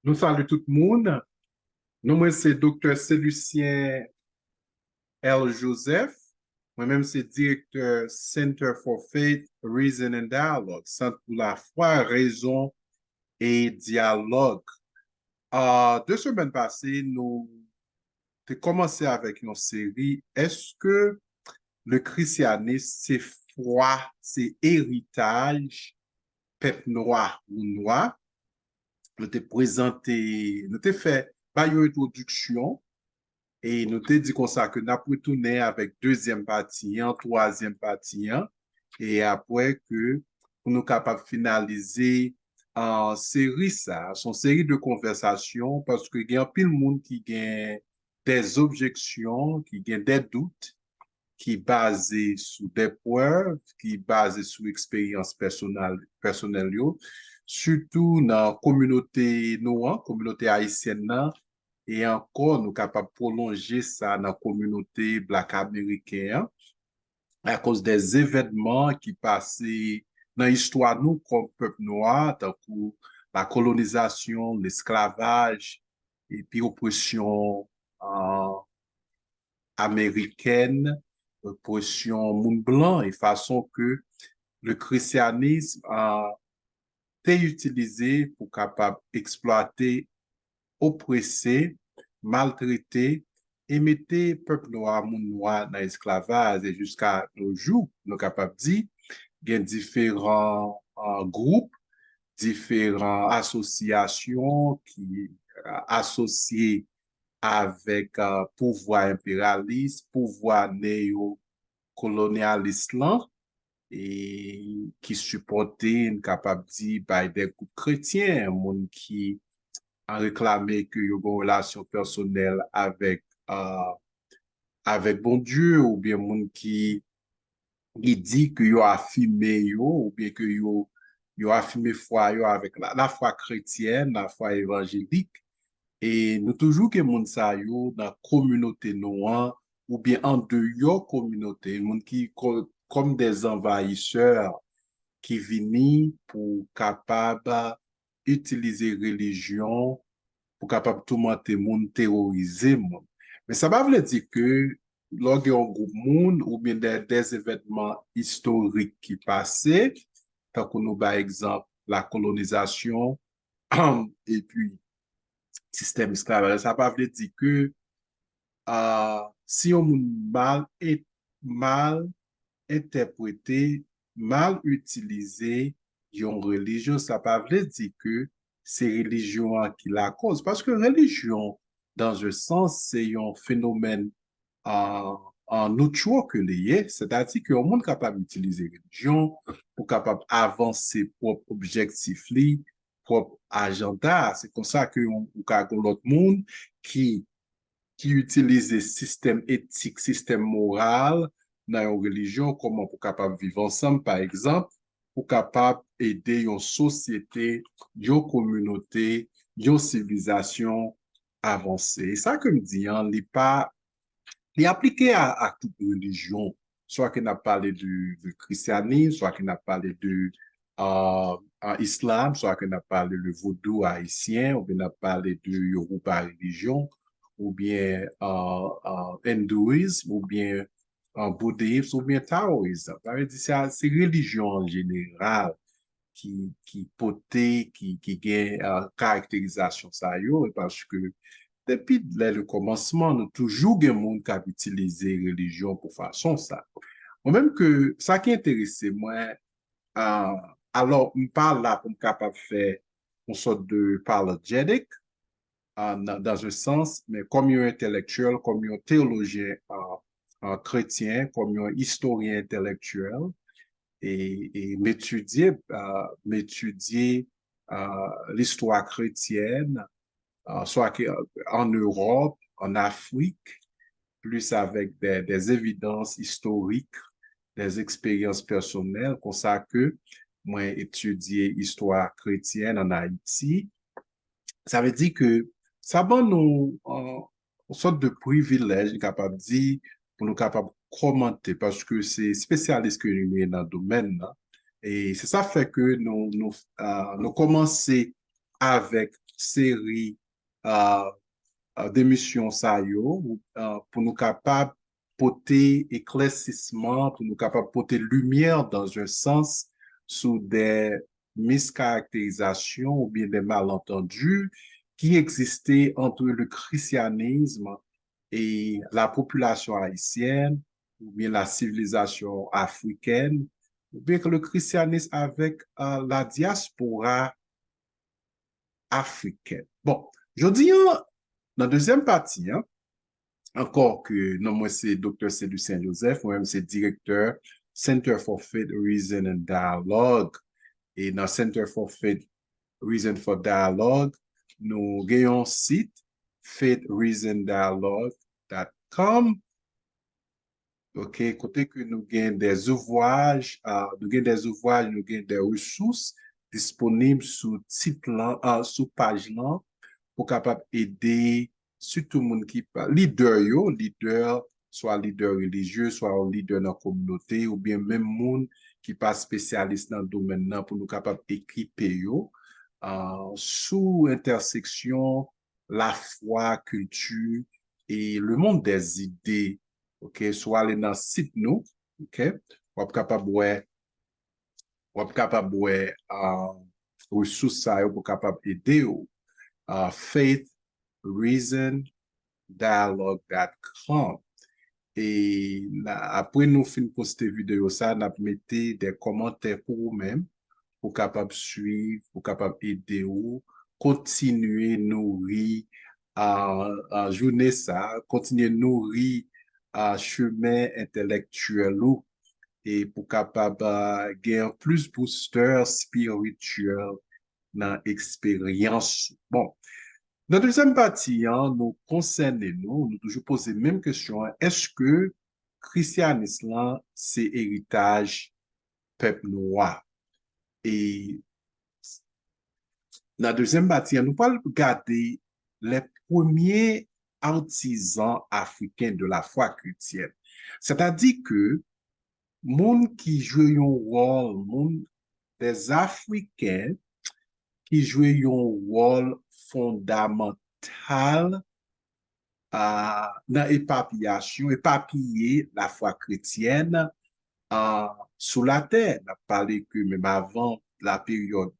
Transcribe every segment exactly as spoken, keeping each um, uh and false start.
Nou salye tout moun. Non mwen se Doktè Celusien L. Joseph. Mwen menm se direktè Center for Faith, Reason and Dialogue, Sant pou Lafwa, Rezon e Dyalòg. Uh, de semèn pase, nou te kòmanse avèk yon seri, èske le christianisme se fwa, se eritaj pèp nwa, moun nwa? Nou te prezante, nou te fè bay yon entwodiksyon, e nou te di konsa ke n ap retounen avèk dezyèm pati an, twazyèm pati an, e apre ke pou nou kapab finalize an seri sa, se yon seri de konvèsasyon, paske gen anpil moun ki gen des objections, ki gen des doutes, ki baze sou des preuves, ki baze sou eksperyans pèsonèl, pèsonèl yo, sitou nan kominote nou an, kominote ayisyèn nan, e ankò nou kapab pwolonje sa nan kominote Black Ameriken an, akoz de evènman ki pase nan istwa nou kòm pèp nwa, tankou la kolonizasyon, lesklavaj, epi opresyon uh, amerikèn, opresyon moun blan, e fason ke le christianisme uh, te itilize pou kapab eksplwate, oprese, maltrete e mete pèp nwa, moun nwa nan esklavaj. E jiska nos jours, nou kapab di, gen diferan uh, gwoup, diferan asosyasyon ki uh, asosye avèk uh, pouvwa enperyalis, pouvwa neyokolonyalis lan, e ki sipòte, n kapab di, bay de gwoup kretyen, moun ki an reklame ke yo gen relasyon pèsonèl avèk uh, avèk Bondye, oubyen moun ki ki di ke yo afime yo, oubyen ke yo yo afime fwa yo avèk la, lafwa kretyèn, lafwa evanjelik. E nou toujou gen moun sa yo nan kominote nou an, oubyen an deyò kominote, moun ki kòm de anvayisè ki vini pou kapab itilize relijyon pou kapab toumante moun, teworize moun. Men sa pa vle di ke lè w gen yon gwoup moun oubyen de, de evènman istorik ki pase, tankou nou bay egzanp lakolonizasyon, epi sistèm esklavaj, sa pa vle di ke uh, si yon moun mal, mal entèprete, mal itilize yon relijyon, sa pa vle di ke se relijyon an ki lakòz. Paske relijyon, dans un sens, se yon fenomèn an, an outro ke li ye, sètadi ke yon moun kapab itilize relijyon pou kapab avanse pwòp objektif li, pwòp ajanda. Se konsa ke yon, ou ka gen lòt moun ki ki itilize sistèm etik, sistèm moral nan yon relijyon, kòman pou kapab viv ansanm, pa egzanp, pou kapab ede yon sosyete, yon kominote, yon sivilizasyon avanse. E sa ke m di an, li pa, li aplike a, a tout relijyon. Swa ke n ap pale de, de christianisme, swa ke n ap pale de uh, uh, islam, swa ke n ap pale le vodou ayisyen, oubyen n ap pale de Yoruba relijyon, oubyen uh, uh, hindouism, oubyen uh, bouddhism, oubyen taoism. Sa vle di se, se relijyon an jeneral ki, ki pote, ki, ki gen uh, karakterizasyon sa yo, e paske depi lè le kòmansman, nou toujou gen moun k ap itilize relijyon pou fason sa. Mwen menm ke sa ki enterese mwen, uh, alò, m pa la pou m kapab fè yon sòt de apologetic, uh, dans un sens, men kòm yon entèlektyèl, kòm yon teyolojyen uh, uh, kretyen, kòm yon istoryen entèlektyèl, e, e m etidye, uh, m etidye uh, listwa kretyèn, uh, swa ke an Ewòp, an Afrik, plis avèk de, de evidans istorik, de eksperyans pèsonèl, konsa ke mwen etidye istwa kretyèn an Ayiti. Sa vle di ke sa ban nou uh, yon sòt de privilèj, m kapab di, pou nou kapab kòmante, paske se espesyalis ke nou ye nan domèn nan. E se sa fè ke nou, nou, uh, nou kòmanse avèk seri uh, uh, demisyon sa yo uh, pou nou kapab pote eklèsisman, pou nou kapab pote limyè dans un sens sou de miskarakterizasyon oubyen de malantandi ki egziste entre le christianisme et la population haïtienne, oubyen la civilisation africaine, oubyen ke le christianisme avec uh, la diaspora africaine. Bon, jodi an, nan dezyèm pati an, ankò ke non mwen se Doktè Celusien Joseph, mwen menm se direktè Center for Faith, Reason and Dialogue. E nan Center for Faith, Reason for Dialogue, nou gen yon sit, faith reason dialogue dot com, ok, kote ke nou gen de ouvraj, uh, nou gen de ouvraj, nou gen de resous disponib sou tit lan, uh, sou paj lan, pou kapab ede sitou moun ki pa lidè yo, lidè, swa lidè relijye, swa yon lidè nan kominote, oubyen menm moun ki pa espesyalis nan domèn nan pou nou kapab ekipe yo uh, sou entèseksyon lafwa, kilti e le monde des idées. Ok, si w ale nan sit nou, ok, w ap kapab wè, w ap kapab wè uh, resous sa yo pou kapab ede w. Uh, faith, reason, dialogue dot com. E apre nou fin poste videyo sa, n ap mete de kòmantè pou ou menm, pou kapab swiv, pou kapab ede ou kontinye nouri a, a jounen sa, kontinye nouri a chemen entèlektyèl ou, e pou kapab a, gen plis boustè espirityèl nan eksperyans ou. Bon, nan dezyèm pati an, nou konsène nou, nou toujou poze menm kesyon an, èske krisyanis lan se eritaj pèp nwa? E nan dezyèm pati an, nou pral gade les premiers artisans africains de la foi chrétienne. Sètadi ke moun ki jwe yon wòl, moun, des Africains ki jwe yon wòl fondamantal a, nan epapiyasyon, epapiye lafwa kretyèn a, sou latè. N ap pale ke menm avan la peryòd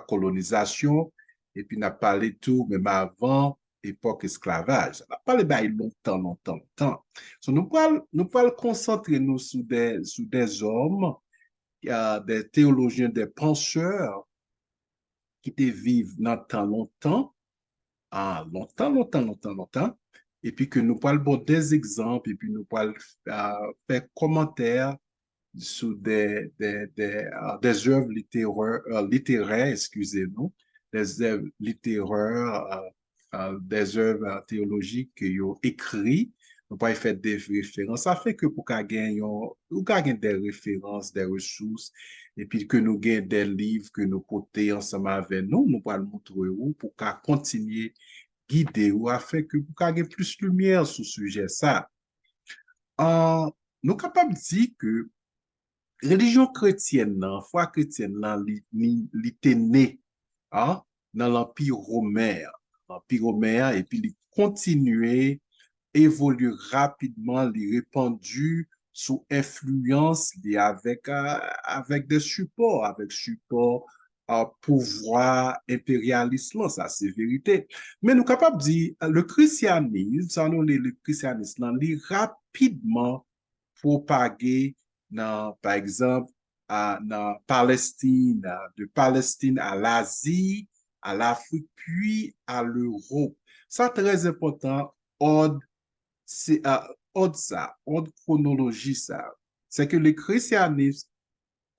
kolonizasyon, epi n ap pale tou menm avan epòk esklavaj. N ap pale bay lontan, lontan, lontan. So, nou pral, nou pral konsantre nou sou de, sou de zòm, uh, de teyolojyen, de pansè ki te viv nan tan lontan, a, lontan, lontan, lontan, lontan, epi ke nou pral ba w de egzanp, epi nou pral uh, fè kòmantè sou de, de, de, uh, des œuvres littéraires, uh, littéraires, excusez-nous, des œuvres littéraires, uh, uh, des œuvres uh, théologiques ke yo ekri. Nou pral fè de referans. Sa fè ke pou ka gen yon, ou ka gen de referans, de resous, epi ke nou gen de liv ke nou pote ansanm avè nou, nou pral montre ou pou ka kontinye gide ou afin ke pou ka gen plis limyè sou sijè sa. Uh, nou kapab di ke relijyon kretyèn nan, fwa kretyèn nan, li, li, li te ne a, nan Lanpi Women an. Lanpi Women an, epi li kontinye evolye rapidman, li repandi sou enfliyans li avèk, a, avèk de sipò, avèk sipò a, pouvwa enperyalis lan, sa se verite. Men nou kapab di, le christianisme, sa nou rele le christianisme lan, li rapidman pwopage nan, pa egzanp, a, nan Palestine, de Palestine à l'Asie, à l'Afrique, puis à l'Europe. Sa trè enpòtan, òd, se, a, òd sa, òd kwonoloji sa. Se ke le christianisme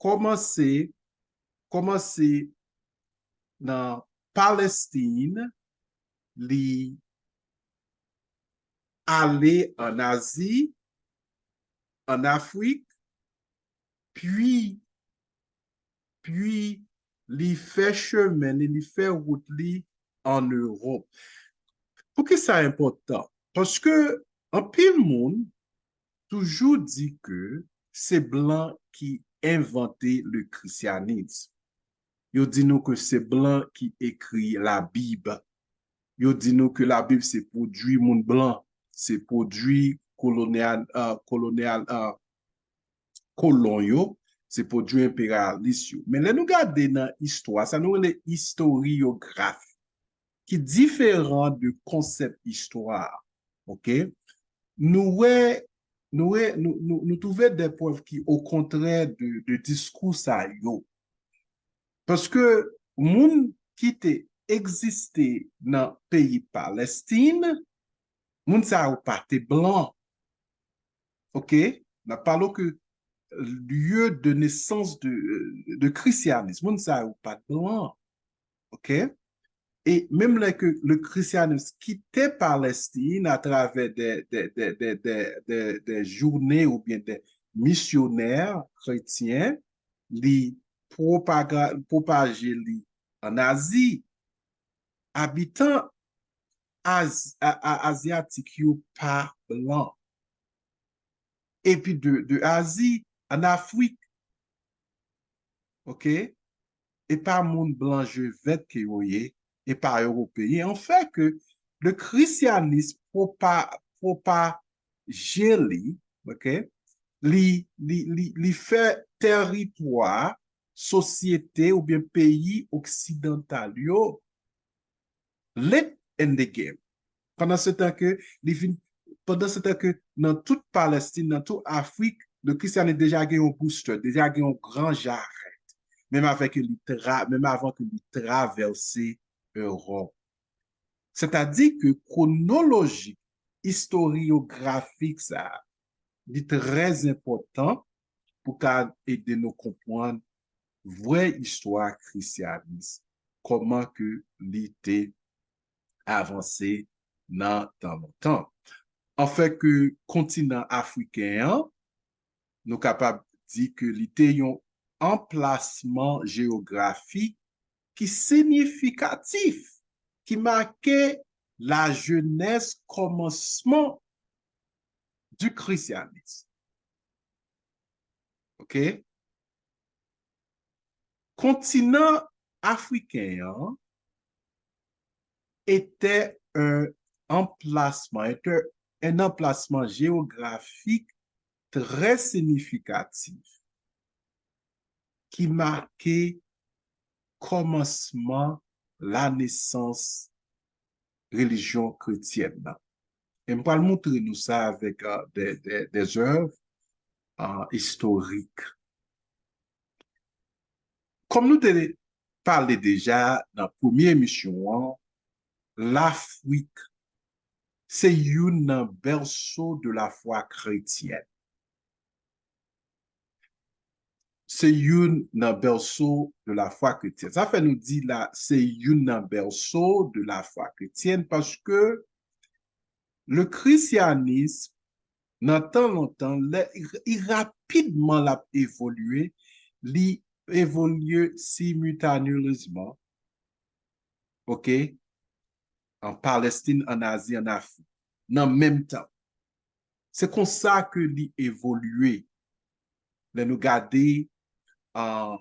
kòmanse, kòmanse nan Palestine, li ale an Azi, an Afrik, pi, pi li fè chemen li, li fè wout li an Ewòp. Poukisa sa enpòtan? Paske anpil moun toujou di ke se blan ki envante le christianisme. Yo di nou ke se blan ki ekri Labib. Yo di nou ke Labib se pwodui moun blan, se pwodui kolonyal, uh, kolonyal, uh, kolon yo, se pwodui enperyalis yo. Men lè nou gade nan istwa, sa nou rele istoriyografi, ki diferan de konsèp istwa. Oke? Nou wè, nou wè, nou, nou, nou twouve de prèv ki okontrè de, de diskou sa yo. Paske moun ki te egziste nan peyi Palestin, moun sa yo pa te blan. Oke? N ap pale ke lieu de naissance de, de christianisme. Moun sa yo pa t blan. Oke? E menm lè ke le christianisme kite Palestin atravè de, de, de, de, de, de, de joune oubyen de misyonè kretyen, li propaga, pwopaje li ann Azi, abitan Az, a, a, azyatik yo pa blan. Epi de, de Azi, ann Afrik, oke, e pa moun blan je vèt ke yo ye, e pa ewopeyen. An fè ke le christianisme propa, propaje li, oke, li, li, li, li fè tèritwa, sosyete oubyen peyi oksidantal yo late in the game. Pandan se tan ke li vin, pandan se tan ke nan tout Palestin, nan tout Afrik, le christianisme deja gen yon booster, deja gen yon gran jarèt. Menm avè ke li tra, menm avan ke li travèse Ewòp. Sètadi ke kwonoloji istoriyografik sa a, li trè enpòtan pou ka ede nou konprann vrè istwa krisyanis, kòman ke li te avanse nan tan lontan. Anfèt ke kontinan afriken an, nou kapab di ke li te yon anplasman jewografik ki siyifikatif, ki make lajenès kòmansman du christianisme. Oke? Kontinan afriken an était un emplacement, était un emplacement géographique très significatif ki make kòmansman lanesans relijyon kretyèn nan. E m pral montre nou sa avèk, euh, des, des, des œuvres, euh, historiques. Kòm nou te pale deja nan premye emisyon an, Lafrik se youn nan berceau de la foi chrétienne. Se youn nan berceau de la foi chrétienne. Sa fè nou di la, se youn nan berceau de la foi chrétienne, paske le christianisme, nan tan lontan, lè, i, i rapidman l ap evolye, li evolye simultaneusement, oke, an Palestin, an Azi, an Afrik, nan menm tan. Se konsa ke li evolye. Lè nou gade, euh,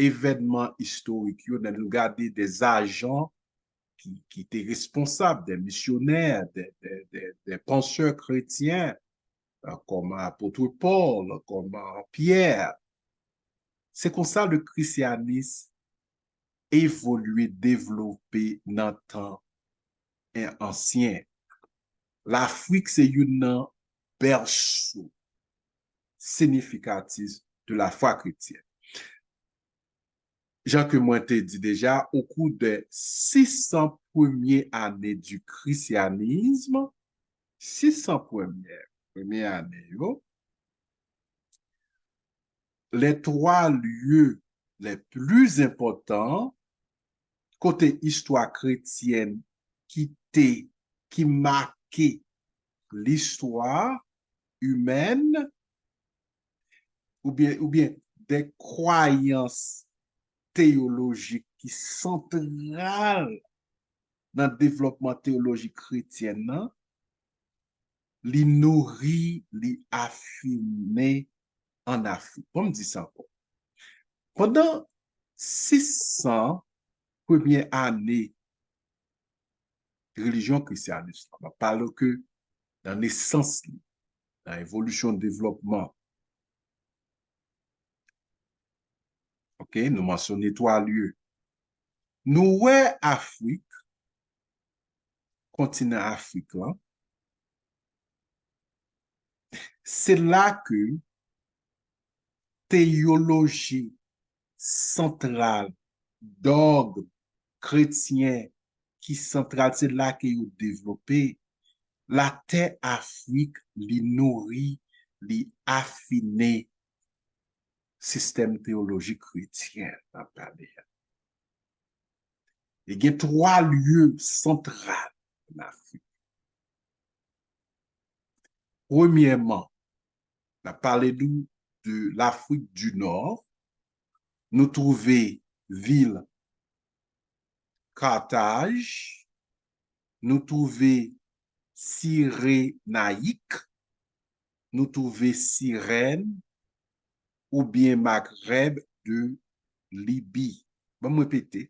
evènman istorik yo, lè nou gade des agents ki, ki te responsab, des missionnaires, des, des, des, des penseurs chrétiens, euh, kòm apot Pòl, kòm, euh, Pyè. Se konsa le christianisme evolye, devlope nan tan en-, ansyen. Lafrik se youn nan berceau significatif de la foi chrétienne. Jan ke mwen te di deja, au cours des six cents premières années du christianisme, sis san premye, premye ane yo, les trois lieux les plus importants kote istwa kretyèn ki te, ki make listwa imèn, oubyen, oubyen de kwayans teyolojik ki santral nan devlòpman teyolojik kretyèn nan, li nouri, li afime an Afrik. Bon, m di sa ankò. Pandan sis san premye ane relijyon krisyanis lan. M ap pale ke nan nesans li, nan evolisyon, devlòpman. Ok, nou mansyone twa lye. Nou wè Afrik, kontinan Afrik lan, se la ke teyoloji santral, dòg kretyen ki santral, se la ke yo devlope. Latè Afrik, li nouri, li afine sistèm teyolojik kretyen n ap pale a. Li gen twa lye santral an Afrik. Premyèman, n ap pale nou de Lafrik di Nò. Nou twouve vil Kataj, nou twouve Sirenayik, nou twouve Sirèn, oubyen Magrèb de Libi. Ban m repete,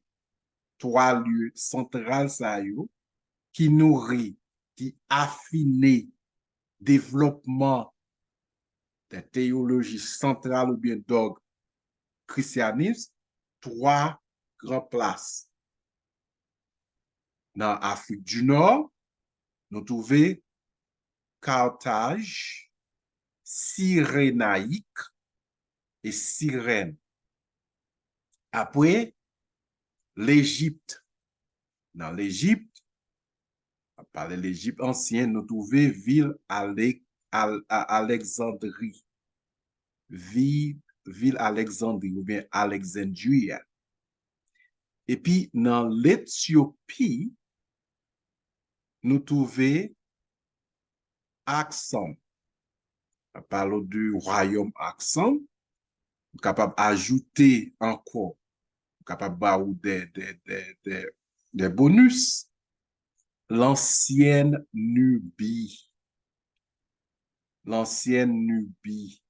twa lye santral sa yo ki nouri, ki afine devlòpman de teyoloji santral oubyen dòg krisyanis, twa gran plas. Nan Afrik di Nò, nou twouve Kataj, Sirenayik e Sirèn. Apre, Lejip. Nan Lejip, ap pale Lejip ansyen, nou twouve vil Ale, Al, A- Alègzandri. Vi, vil Alègzandri oubyen Alexandria. Epi nan Letyopi, nou twouve Aksan. Ap pale w de wayòm Aksan. Ou kapab ajoute ankò. Ou kapab ba ou de, de, de, de, de bonus. Lansyèn Nibi. Lansyèn Nibi.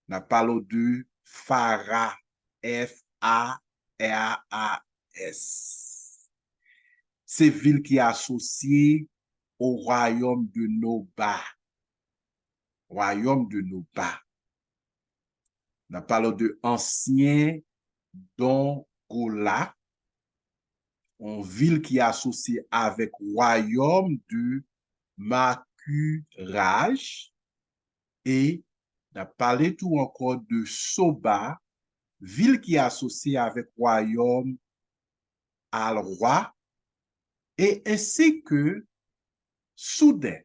N ap pale w de Fara, F A R A S. Se vil ki asosye o wayòm de Noba. Wayòm de Noba. N ap pale w de ansyen Dongola, yon vil ki asosye avèk wayòm de Makiraj, e n ap pale tou ankò de Soba, vil ki asosye avèk wayòm Alwa, e ensi ke Soudè,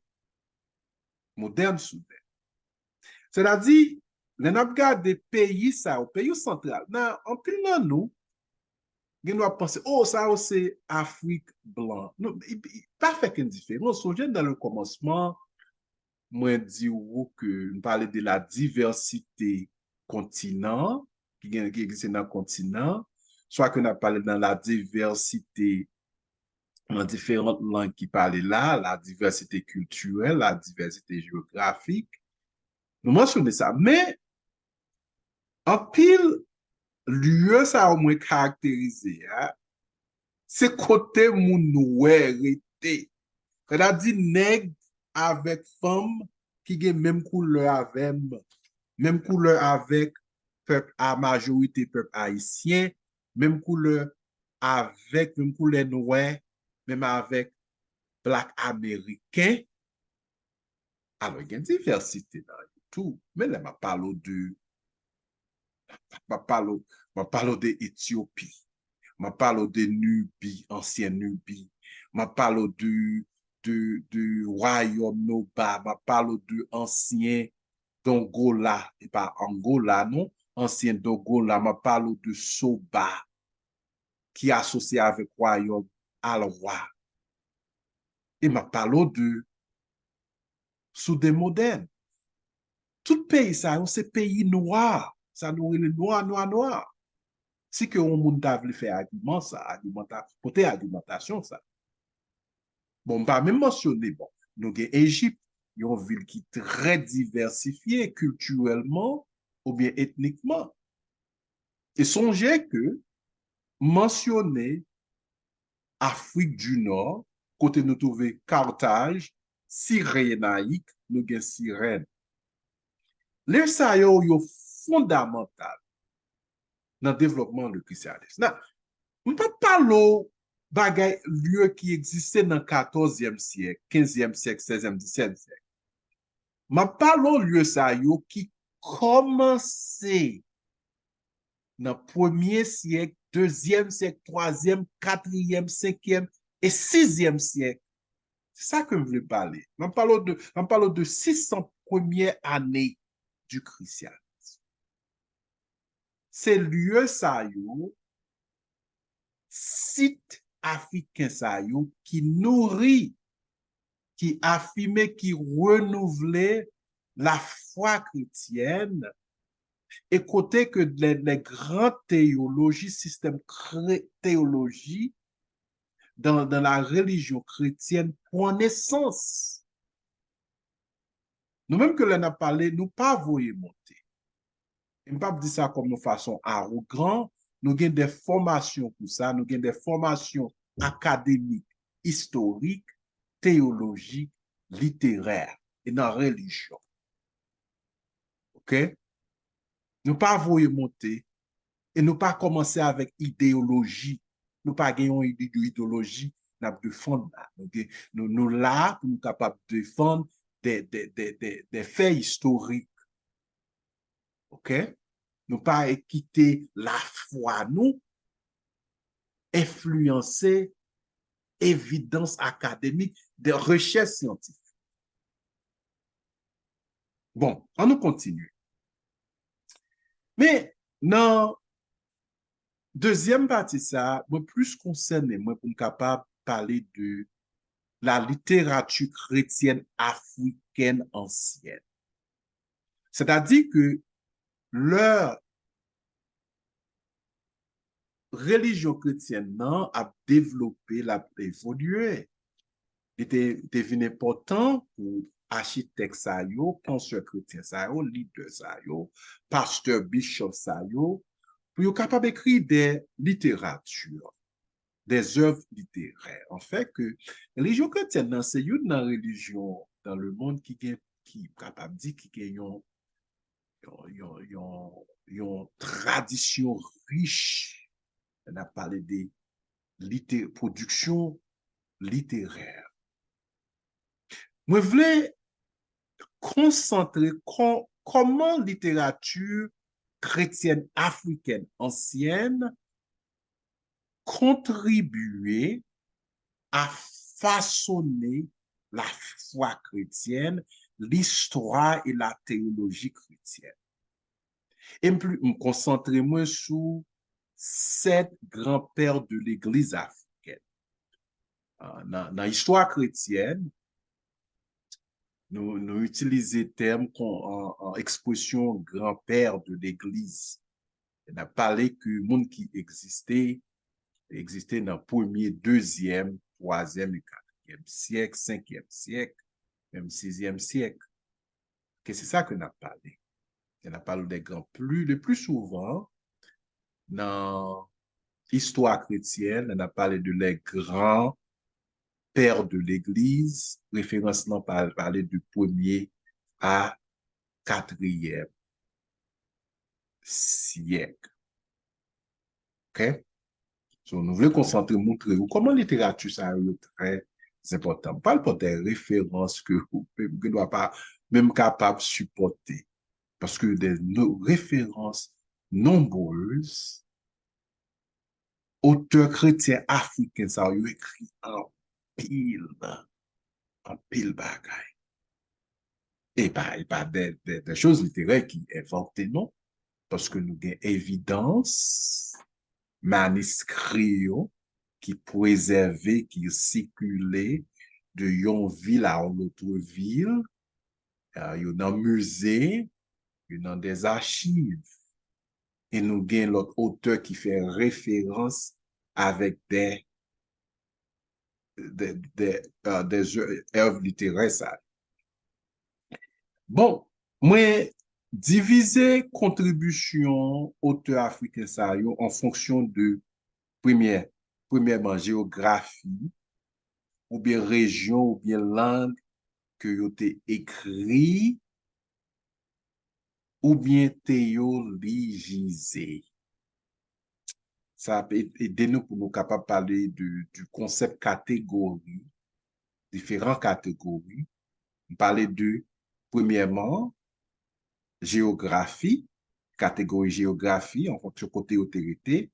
modèn Soudè. Sètadi, lè n ap gade peyi sa yo, peyi santral, nan anpil nan nou, gen nou ap panse, o, sa yo se Afrik blan. Non, i- i- pa fè kenn diferans. Sonje nan le kòmansman, mwen di w ke m pale de la divèsite kontinan, ki gen, ki egziste nan kontinan, swa ke n ap pale nan la divèsite nan diferan lang ki pale la, la divèsite kiltirèl, la divèsite jewografik. Nou mansyone sa, men anpil lye sa yo mwen karakterize a, se kote moun nwè rete. Sètadi nèg avèk fanm ki gen menm koulè avè m, menm koulè avèk pèp a, majorite pèp ayisyen, menm koulè avèk, menm koulè nwè, menm avèk blak ameriken. Alò, gen divèsite nan yo tou. Men lè m ap pale w de, m ap pale w, m ap pale w de Etyopi. M ap pale w de Nibi, ansyen Nibi. M ap pale w de, de, de wayòm Noba. M ap pale w de ansyen Dongola, e pa Angola, non. Ansyen Dongola. M ap pale w de Soba, ki asosye avèk wayòm Alwa. E m ap pale w de Soudè modèn. Tout peyi sa yo, se peyi nwa. Sa nou rele nwa, nwa, nwa. Si ke yon moun ta vle fè agiman sa, agimanta, pote agimantasyon sa. Bon, m pa menm mansyone, bon, nou gen Ejip, yon vil ki trè divèsifye kiltirèlman oubyen etnikman. E sonje ke mansyone Afrik di Nò, kote nou twouve Carthage, Sirenayik, nou gen Sirèn. Lye sa yo, yo fondamantal nan devlopman le christianisme. Nan, m p ap pale w bagay, lye ki egziste nan katòzyèm syèk, kenzyèm syèk, sèzyèm, dizyèm syèk. M ap pale w lye sa yo ki kòmanse nan premye syèk, dezyèm syèk, twazyèm, katriyèm, senkyèm e sizyèm syèk. Se sa ke m vle pale. M ap pale w de, m ap pale w de sis san premyè ane du christianisme. Se lye sa yo, sit afriken sa yo ki nouri, ki afime, ki renouvle lafwa kretyèn, e kote ke les, les grands théologies, systèmes kré-, théologie dans, dans la religion chrétienne pran nesans. Nou menm ke lè n ap pale, nou pa voye monte. E m p ap di sa kòm yon fason awogan, nou gen de fòmasyon pou sa, nou gen de fòmasyon akademik, istorik, teyolojik, literè, e nan relijyon. Oke? Nou pa voye monte, e nou pa kòmanse avèk ideyoloji. Nou pa gen yon ide, ideyoloji n ap defann la. Nou gen, nou, nou la pou nou kapab defann de, de, de, de, de fè istorik. Oke? Nou pa kite lafwa nou enfliyanse evidans akademik, de rechèch syantifik. Bon, an nou kontinye. Men, nan dezyèm pati sa, mwen plis konsène mwen pou m kapab pale de la littérature chrétienne africaine ancienne. Sètadi ke lè relijyon kretyèn nan ap devlope, l ap evolye, li te, te vin enpòtan pou achitèk sa yo, pansè kretyen sa yo, lidè sa yo, pastè, bishop sa yo, pou yo kapab ekri de literati, des œuvres littéraires. Anfen, ke relijyon kretyèn nan se youn nan relijyon dans le monde ki gen, ki kapab di ki gen yon, yon, yon, yon, yon tradisyon rich. N ap pale de lite-, pwodiksyon literè. Mwen vle konsantre kò-, kòman literati kretyèn afrikèn ansyèn kontribye a fasone lafwa kretyèn, listwa e lateyoloji kretyèn. E m pli, m konsantre mwen sou sept grands pères de l'Église africaine. Ah, nan, nan istwa kretyèn, nou, nou itilize tèm kon, an, an ekspresyon granpè de legliz. N ap pale ke moun ki egziste, egziste nan premye, dezyèm, twazyèm e katriyèm syèk, senkyèm syèk, menm sizyèm syèk. Ke se sa ke n ap pale. E n ap pale de gran pli, le pli souvan, nan istwa kretyèn, n ap pale de les grands pères de l'Église, referans lan pa-, pale de premye a katriyèm syèk. Oke? So, nou vle konsantre, montre ou kòman literati sa yo, yo trè enpòtan. M pral pote referans ke ou gen dwa pa menm kapab sipòte. Paske de no-, referans nonbrez, otè kretyen afriken sa yo ekri anpil, anpil bagay. E pa, e pa de, de, de choz literè ki envante, non. Paske nou gen evidans, maniskri yo ki prezève, ki sikile de yon vil a yon lòt vil, ah, yo nan mize, yo nan des archives. E nou gen lòt otè ki fè referans avèk de, de, de, ah, des œuvres littéraires sa. Bon, mwen divize kontribisyon otè afriken sa yo an fonksyon de premyè, premyèman, jeyografi, oubyen rejyon, oubyen lang ke yo te ekri, oubyen teyolojize. Sa ap ede nou pou nou kapab pale de, du konsèp kategori, diferan kategori. M pale de, premyèman, jeyografi, kategori jeyografi, an fonksyon kote yo te rete.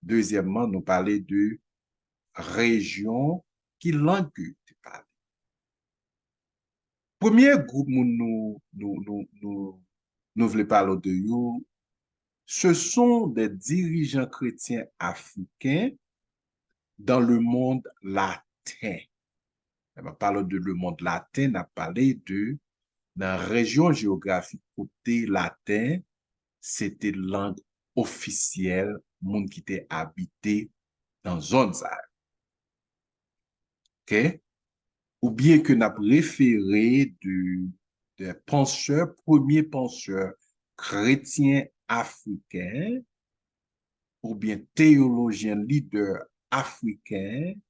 Dezyèmman, nou pale de rejyon, ki lang ke yo te pale. Premye gwoup moun nou, nou, nou, nou, nou vle pale de yo, ce sont des dirigeants chrétiens africains dans le monde latin. Lè m ap pale de le monde latin, n ap pale de nan rejyon jewografik kote laten se te lang ofisyèl moun ki te abite nan zòn sa yo. Ok? Oubyen ke n ap refere de, de pansè, premye pansè kretyen afriken, oubyen teyolojyen lidè afriken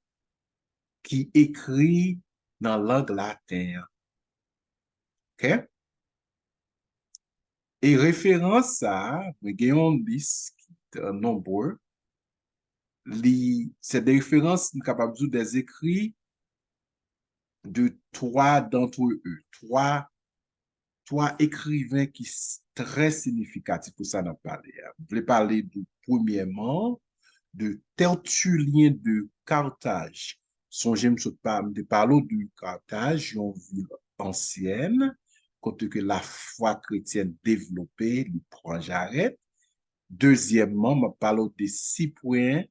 ki ekri nan lang laten an. Ok? E referans sa a, mwen gen yon lis ki trè nonbre. Li, c'est des références, m kapab di w, des écrits de trois d'entre eux, twa, twa ekriven ki s-, trè siyifikatif pou sa n ap pale a. M vle pale de, premyèman, de Tertullien de Carthage. Sonje m sot pa, m te pale w de Carthage, yon vil ansyèn, kote ke lafwa kretyèn devlope, li pran jarèt. Dezyèmman, m ap pale w de Cyprien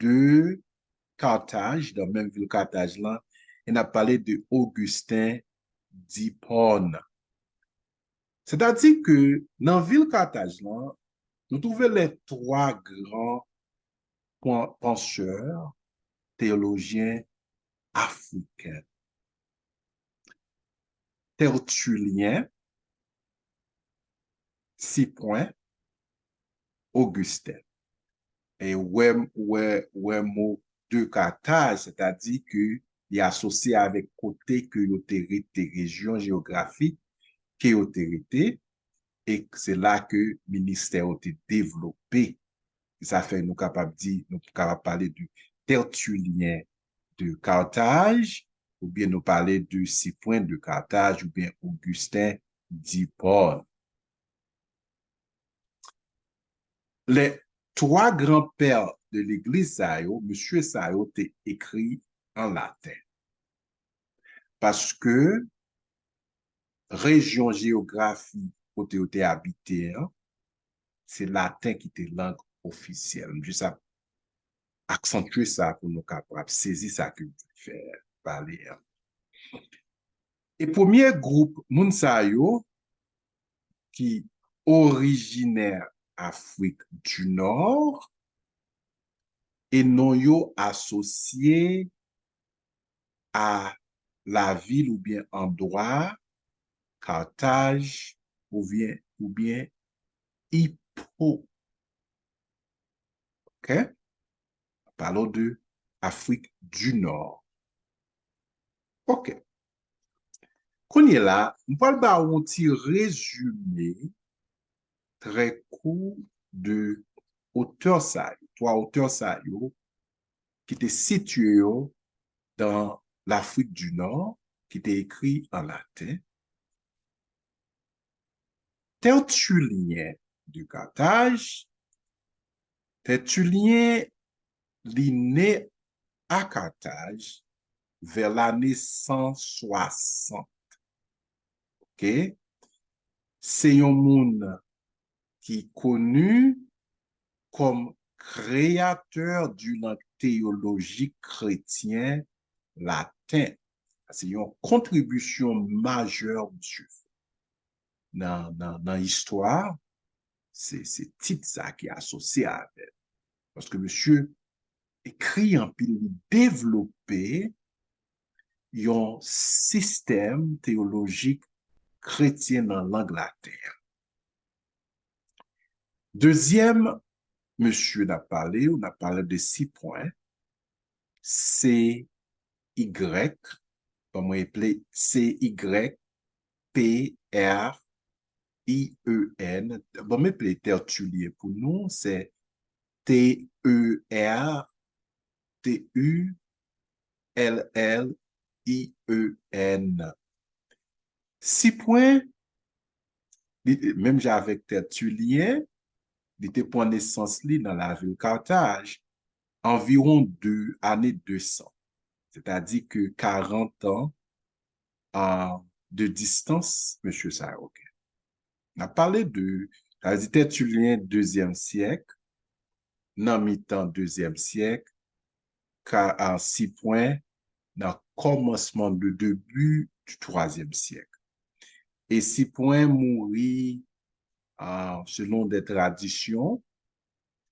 de Carthage, nan menm vil Carthage lan, e n ap pale de Augustin d'Hippone. Sètadi ke nan vil Carthage lan, nou twouve les trois grands pen-, penseurs, théologiens africains. Tertullien, Cyprien, Augustin. E wè, wè, wè mo de Carthage, sètadi ke li asosye avèk kote ke yo te rete, rejyon jewografik ke yo te rete, e se la ke ministè yo te devlope. E sa fè nou kapab di, nou kapab pale de Tertullien de Carthage, oubyen nou pale de Cyprien de Carthage, oubyen Augustin d'Hippone. Les trois grands-pères de l'Église sa yo, mesye sa yo te ekri an laten. Paske rejyon jewografik kote yo te abite an, se laten ki te lang ofisyèl. M jis ap aksantye sa pou nou kapab sezi sa ke m vle fè pale an. E premye gwoup moun sa yo ki orijinè Afrik di Nò e non yo asosye a lavil oubyen andwa Carthage oubyen, oubyen Hippo. Ok? Pale w de Afrik di Nò. Ok. Kounye la, m pral ba w yon ti rezime trè kou de otè sa yo, twa otè sa yo ki te sitye yo dan Lafrik di Nò, ki te ekri an laten. Tertullien de Carthage, Tertullien li ne a Carthage vè lane san swasant. Ok? Se yon moun ki koni kòm créateur du langue théologique chrétien latin. Se yon kontribisyon majè misye fè nan, nan, nan istwa, se, se tit sa ki asosye avè l. Paske misye ekri anpil, li devlope yon sistèm teyolojik kretyen nan lang laten an. Dezyèm mesye n ap pale, ou n ap pale de Cyprien, C Y, ban mwen eple, C Y P R I E N. Ban mwen eple Tertullien pou nou, se T E R T U L L I E N. Cyprien, li, menm jan avèk Tertullien, li te pran nesans li nan lavil Carthage, anviwon de, ane de san. Sètadi ke karant an, a, de distans, mesye sa yo gen. N ap pale de, sa vle di Tertullien dezyèm syèk, nan mitan dezyèm syèk, ka, a, Cyprien nan kòmansman, le début du troisième siècle. E Cyprien mouri, a, selon de tradisyon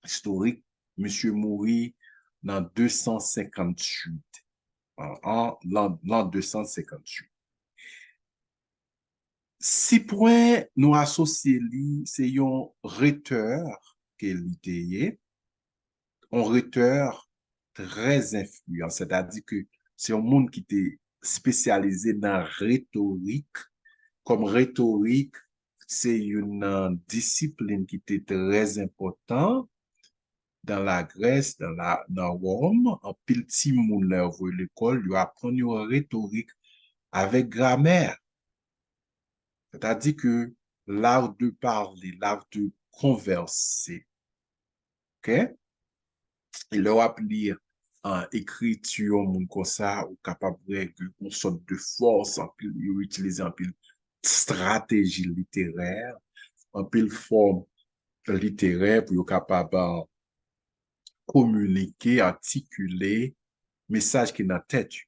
istorik, misye mouri nan de san senkanntuit, an, an lan, lan de san senkanntuit. Cyprien, nou asosye li, se yon retè ke li te ye, yon retè trè enfliyan, sètadi ke se yon moun ki te espesyalize nan retorik, kòm retorik, se youn nan disiplin ki te trè enpòtan dan Lagrès, dan la, nan Wòm, anpil timoun, lè yo voye lekòl, yo aprann yo retorik avèk gramè. Sètadi ke l'art de parler, l'art de converser. Oke? E lè w ap li, a, ekriti yon moun konsa, ou kapab wè gen yon sòt de fòs, anpil, yo itilize anpil estrateji literè, anpil fòm literè pou yo kapab, a, kominike, atikile mesaj ki nan tèt yo.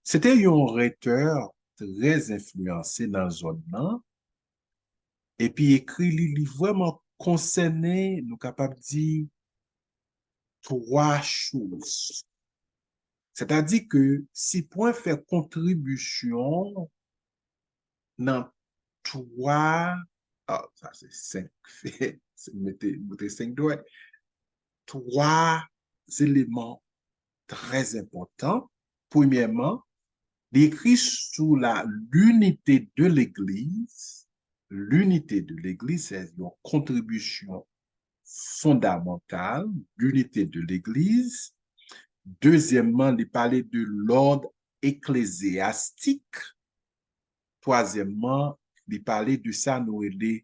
Se te yon retè trè enfliyanse nan zòn nan, epi ekri li, li vrèman konsène, nou kapab di, twa choz. Sètadi ke Cyprien fè kontribisyon nan twa, a, sa se senk, mete, mete senk dwèt, twa eleman trè enpòtan. Premyèman, li ekri sou la, l'unité de l'Église. L'unité de l'Église, se yon kontribisyon fondamantal, l'unité de l'Église. Dezyèmman, li pale de l'ordre ecclésiastique. Twazyèmman, li pale de sa nou rele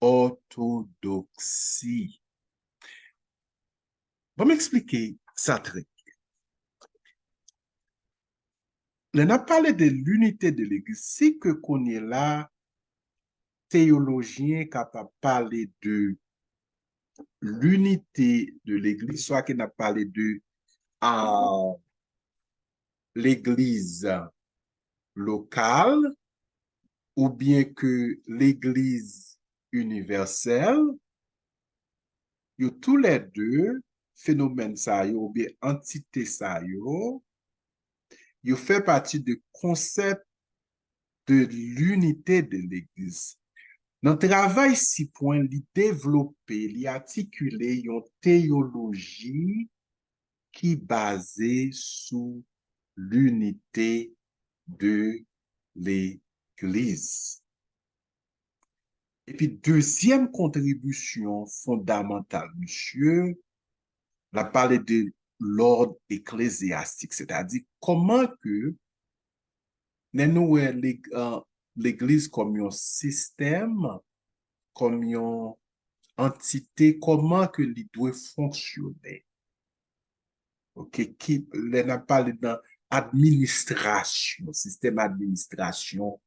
òtodoksi. Ban m eksplike sa trè byen. Lè n ap pale de l'unité de l'Église, si ke kounye la, teyolojyen kapab pale de l'unité de l'Église, swa ke n ap pale de, a, legliz lokal, oubyen ke legliz inivèsèl, yo toulède, fenomèn sa yo oubyen antite sa yo, yo fè pati de konsèp de l'unité de l'Église. Nan travay Cyprien, li devlope, li atikile yon teyoloji ki baze sou l'unité de l'Église. Epi dezyèm kontribisyon fondamantal misye, l ap pale de l'ordre ecclésiastique, sètadi kòman ke, lè nou wè leg-, a, legliz kòm yon sistèm, kòm yon antite, kòman ke li dwe fonksyone. Oke, ki, lè n ap pale nan administrasyon, sistèm administrasyon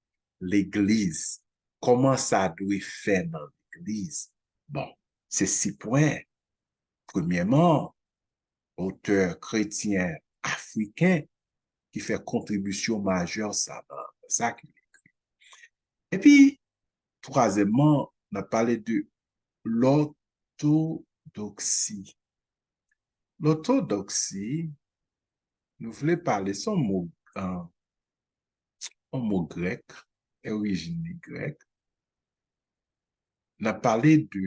legliz, kòman sa dwe fè nan legliz? Bon, se Cyprien, premyèman, otè kretyen afriken ki fè kontribisyon majè sa nan sa ke l ekri. Epi, twazyèmman, n ap pale de lòtodoksi. Lòtodoksi, nou vle pale, se yon mo, a, yon mo grèk, e orijin li grèk. N ap pale de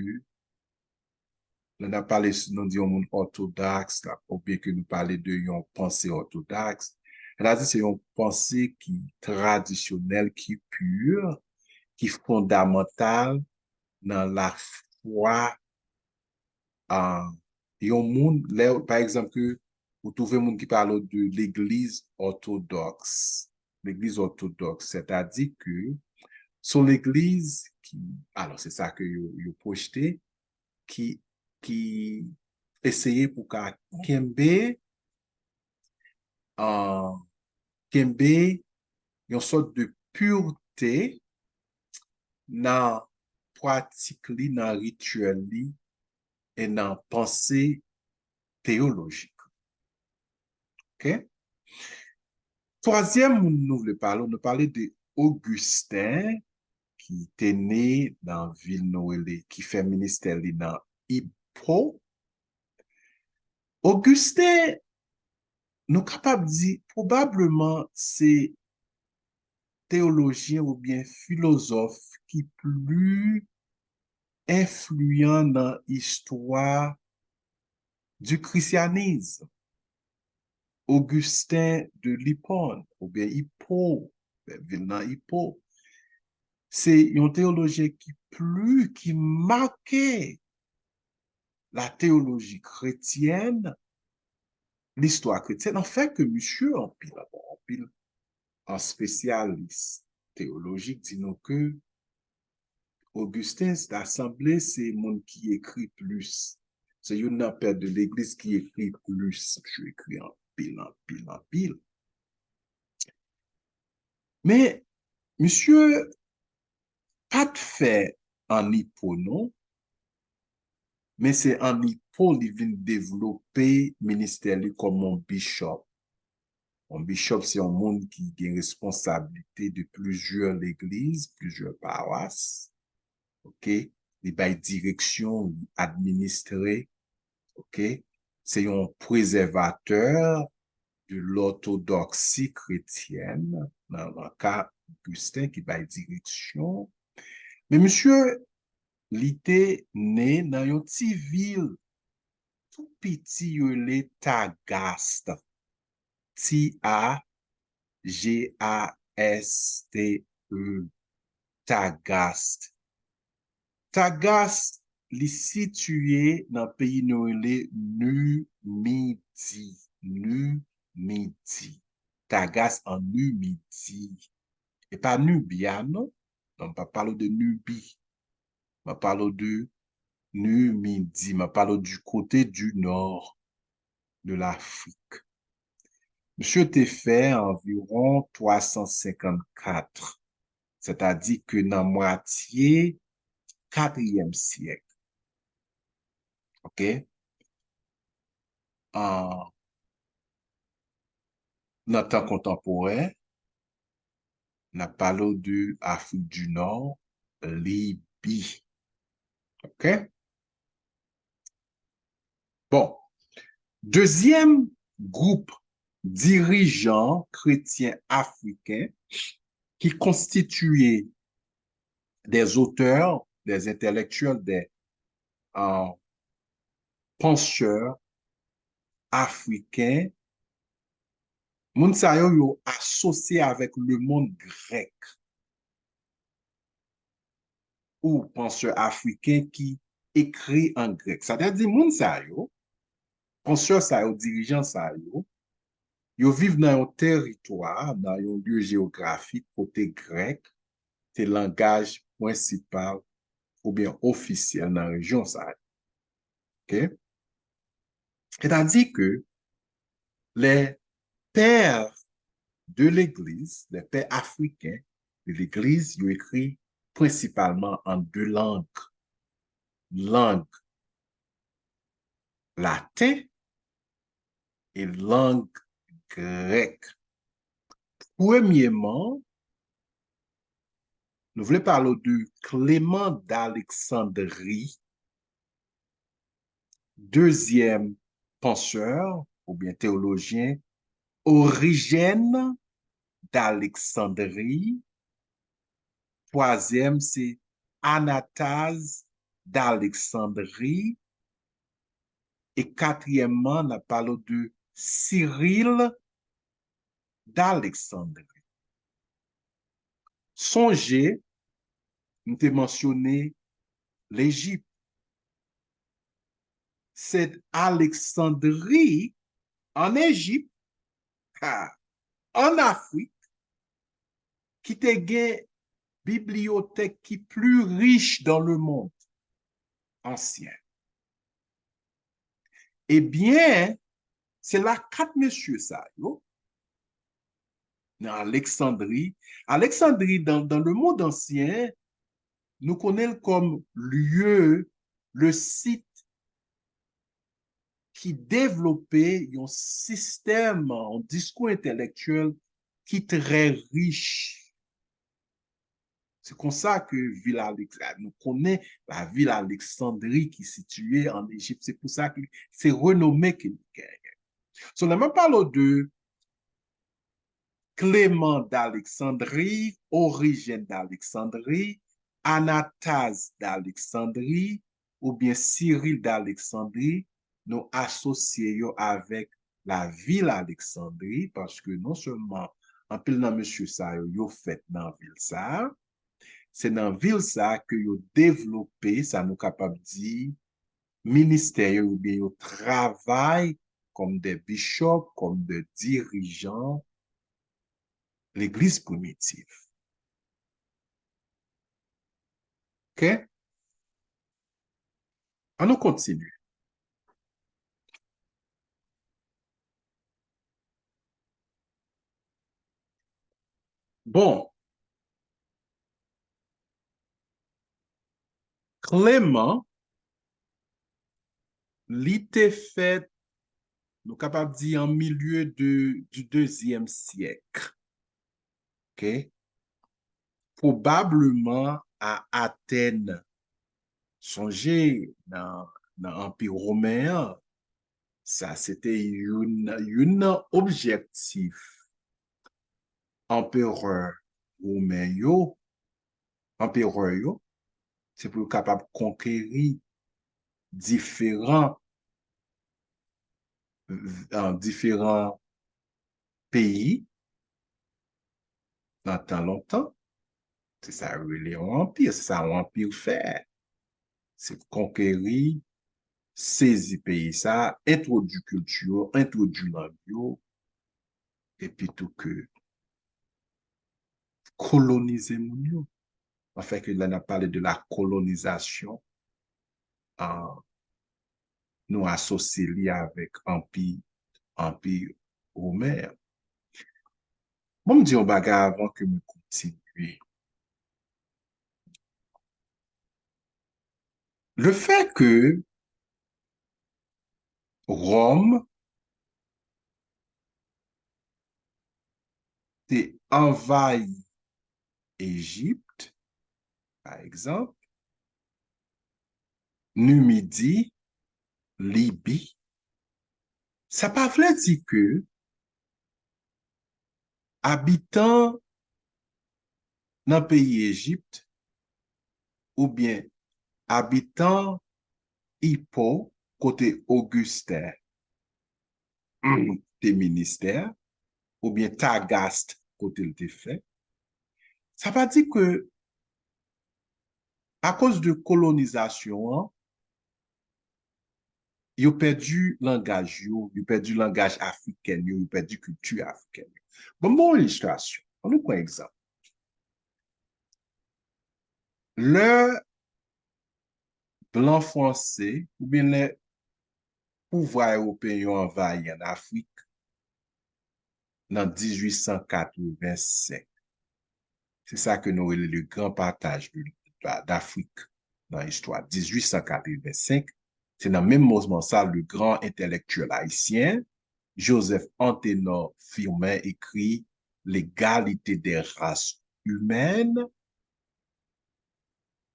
Lè n ap pale, si nou di yon moun òtodòks, la, oubyen ke nou pale de yon panse òtodòks, sètadi se yon panse ki tradisyonèl, ki pi, ki fondamantal nan lafwa a yon moun. Lè, pa egzanp, ke ou twouve moun ki pale w de legliz òtodòks, legliz òtodòks, sètadi ke se yon legliz ki, alò, se sa ke yo, yo pwojte, ki, ki eseye pou ka kenbe, ah, kenbe yon sòt de purte nan pratik li, nan rityèl li, e nan panse teyolojik. Oke? Twazyèm moun nou vle pale, nou pale de Augustin, ki te ne nan vil nou rele, ki fè ministè li nan Hippo. Augustin, nou kapab di, pwobableman, se teyolojyen oubyen filozòf ki pli enfliyan nan istwa du christianisme. Augustin de Lipon, oubyen Hippo, vil nan Hippo. Se yon teyolojyen ki pli, ki make la théologie chrétienne, listwa kretyèn, anfen ke misye anpil, bon, anpil an espesyalis teyolojik di nou ke Augustin, ta sanble se moun ki ekri plis. Se youn nan pè de legliz ki ekri plis. Misye ekri anpil, anpil, anpil. Men, misye pa t fè an Hippo non, men se an Hippo li vin devlope ministè li kòm yon bishop. Yon bishop se yon moun ki gen responsablite de plizyè legliz, plizyè pawas. Oke? Li bay direksyon, li administre. Oke? Se yon prezèvatè de lòtodòksi kretyèn, nan, nan ka Augustin ki bay direksyon. Men misye, li te ne nan yon ti vil tou piti yo rele Tagaste. T A G A S T E. Tagaste. Tagaste, li sitiye nan peyi nou rele Nimidi. Nimidi. Tagaste an Nimidi. E pa Nubia, non. Non, m pa pale w de Nibi. M ap pale w de Nimidi. M ap pale w du côté du nord de l'Afrique. Misye te fè anviwon twa san senkannkat, sètadi ke nan mwatye katriyèm syèk. Oke? An, nan tan kontanporè, n ap pale w de Afrik di Nò, Libi. Oke? Bon, dezyèm gwoup dirijan kretyen afriken ki konstitiye des auteurs, des intellectuels, des, euh, penseurs africains, moun sa yo, yo asosye avèk le monde grec ou pansè afriken ki ekri an grèk. Sètadi moun sa yo, pansè sa yo, dirijan sa yo, yo viv nan yon teritwa, nan yon lye jewografik kote grèk te langaj prensipal oubyen ofisyèl nan rejyon sa yo. Oke? Sètadi ke les pères de l'Église, les pères africains de l'Église, yo ekri prensipalman an de lang. Lang laten e lang grèk. Premyèman, nou vle pale w de Clément d'Alexandrie, dezyèm pansè oubyen teyolojyen, Origène d'Alexandrie, twazyèm se Anatase d'Alexandrie, E katriyèmman, n ap pale w de Cyril d'Alexandrie. Sonje, m te mansyone Lejip. Se Aleksandri, an Ejip, ha, an Afrik, ki te gen bibliyotèk ki pli rich dans le monde ancien. Ebyen, se la kat mesye sa yo, nan Aleksandri. Aleksandri, dans, dans le monde ancien, nou konnen l kòm lye, le sit ki devlope yon sistèm, yon diskou entèlektyèl ki trè rich. Se konsa ke vil Alex, nou konnen lavil Aleksandri ki sitiye an Ejip. Se pou sa ki se renome ke li genyen. So, lè m ap pale w de Clément d'Alexandrie, Origène d'Alexandrie, Anatase d'Alexandrie, oubyen Cyril d'Alexandrie, nou asosye yo avèk lavil Aleksandri, paske non sèlman anpil nan mesye sa yo, yo fèt nan vil sa a, se nan vil sa a ke yo devlope, sa nou kapab di, ministè yo, oubyen yo travay kòm de bishop, kòm de dirijan legliz primitif. Ok? An nou kontinye. Bon. Clément, li te fèt, nou kapab di, an milye de, du deuxième siècle. Ok? Pwobableman a Atèn. Sonje, nan, nan Anpi Women an, sa se te youn, youn nan objektif anperè women yo, anperè yo, se pou yo kapab konkeri diferan, eh, diferan peyi nan tan lontan. Se sa yo rele yon anpi, se sa yon anpi fè. Se konkeri, sezi peyi sa, entwodui kilti yo, entwodui lang yo, epi tou ke kolonize moun yo. Anfen, ke lè n ap pale de la kolonizasyon, ah, nou asosye li avèk anpi, anpi women an. Bon, m di yon bagay avan ke m kontinye. Le fait que Ròm te anvayi Ejipt, pa egzanp, Nimidi, Libi, sa pa vle di ke abitan nan peyi Ejipt oubyen abitan Ipo kote Ogisten te ministè, oubyen Tagast kote l te fè. Sa pa di ke, akoz de kolonizasyon an, yo pèdi langaj yo, yo pèdi langaj afriken yo, yo pèdi kilti afriken yo. Bon, bon, ilistasyon. Ann nou pran egzanp. Lè blan franse, oubyen lè pouvwa ewopeyen yo anvayi ann Afrik nan dizuit san katrevensenk. Se sa ke nou rele le grand partage de, d'Afrique nan istwa. Dizuit san katrevensenk, se nan menm moman sa, le gran entèlektyèl ayisyen, Joseph Anténor Firmin, ekri L'égalité des races humaines,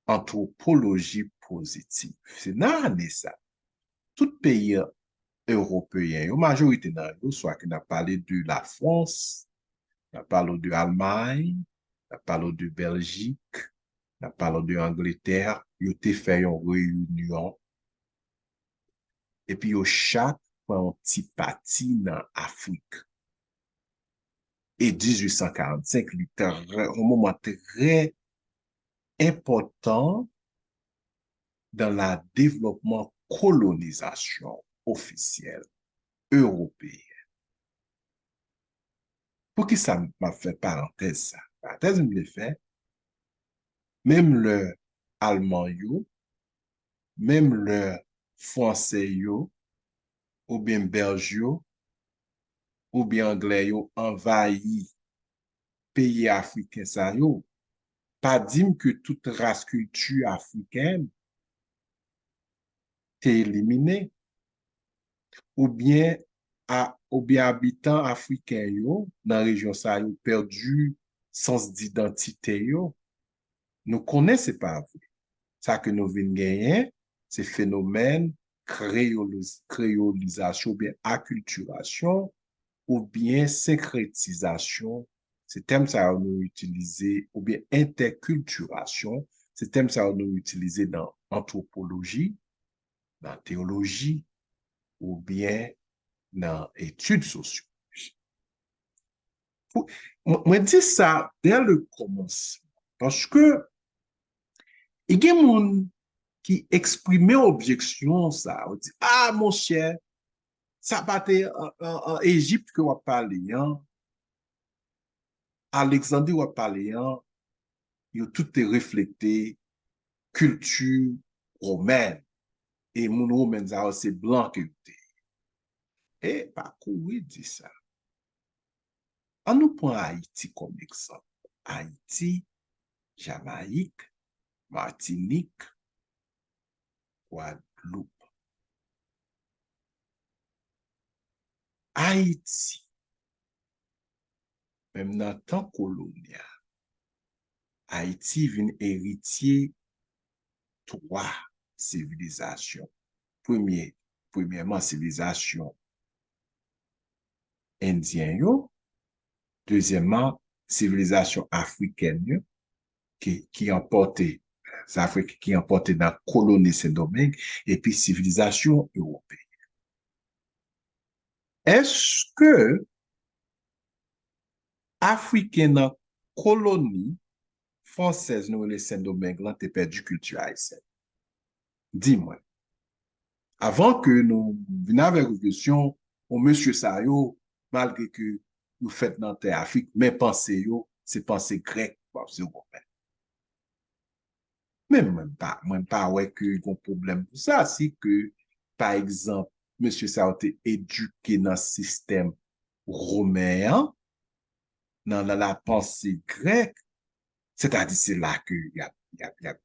anthropologie positive. Se nan ane sa, tout peyi ewopeyen yo, majorite nan yo, swa ke n ap pale de Lafrans, n ap pale de Almay, n ap pale de Bèljik, n ap pale de Angletè, yo te fè yon reyinyon Epi yo chak pran yon ti pati nan Afrik. E dizuit san karannsenk, li trè, yon moman trè enpòtan dans la développement colonisation officielle européenne. Poukisa m ap fè parantèz sa? Parantèz m vle fè, menm lè Alman yo, menm lè Fransè yo, oubyen Bèlj yo, oubyen Anglè yo anvayi peyi afriken sa yo, pa di m ke tout ras kilti afriken te elimine, oubyen a, oubyen abitan afriken yo nan rejyon sa yo pèdi sans didantite yo. Nou konnen se pa vre. Sa ke nou vin genyen, se fenomèn kreyoliz-, kreyolizasyon oubyen akiltirasyon oubyen senkretizasyon, se tèm sa yo nou itilize, oubyen entèkiltirasyon, se tèm sa yo nou itilize nan antwopoloji, nan teyoloji, oubyen nan etid sosyoloji. Pou, mwen, mwen di sa dè le kòmansman, paske e gen moun ki eksprime objeksyon sa, yo di, ah, monchè, sa pa te an, an, an Ejip ke w ap pale an, Alekzandri w ap pale an, yo tout te reflekte kilti womèn. E moun womèn sa yo se blan ke yo te ye. E pa kouri di sa. An nou pran Ayiti kòm egzanp. Ayiti, Jamayik, Matinik, Gwadloup. Ayiti, menm nan tan kolonyal, Ayiti vin eritye twa sivilizasyon. Premye, premyèman, sivilizasyon endyen yo, dezyèmman, sivilizasyon afrikèn yo, ki, ki anpòte, Zafrik ki anpòte nan koloni Sendomeng, epi sivilizasyon ewopeyen. Èske Afriken nan koloni fransèz nou rele Sendomeng lan te pèdi kilti ayisyèn? Di mwen. Avan ke nou vin avèk refleksyon, o mesye sa yo, malgre ke yo fèt nan tè Afrik, men panse yo, se panse grèk, panse women. Men mwen pa, mwen pa wè ke gon pwoblèm pou sa, si ke, pa egzanp, mesye sa yo te edike nan sistèm women an, nan la, la panse grèk, sètadi se la ke y ap, y ap, y ap,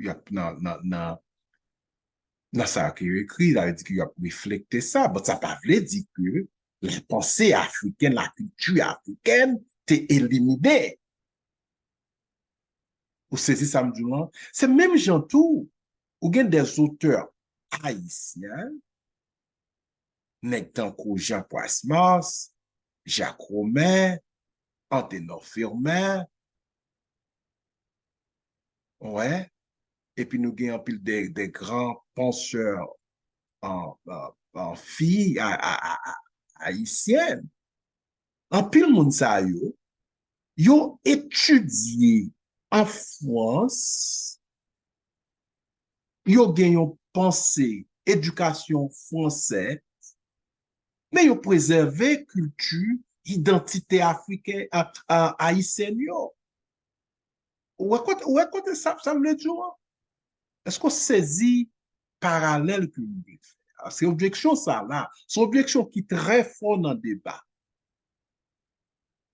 y ap nan, nan, nan, nan sa ke yo ekri, sa vle di ke y ap reflekte sa. Bon, sa pa vle di ke la panse afriken, la kilti afriken te elimine. Ou sezi sa m di w lan? Se menm jan tou, ou gen dè zotè ayisyen, nèg tankou Jean Price Mars, Jacques Romain, Anténor Firmin, wè, epi nou gen anpil de, de gran pansè an, an, an fi a, a, a, a, ayisyèn. Anpil moun sa yo, yo etidye an Frans, yo gen yon panse, edikasyon fransè, men yo prezève kilti, idantite afriken, a, a, ayisyèn yo. Ou wè kote, ou wè kote sa, sa vle di w an? Èske w sezi paralèl ke m vle fè a? Se objeksyon sa la, se objeksyon ki trè fò nan deba.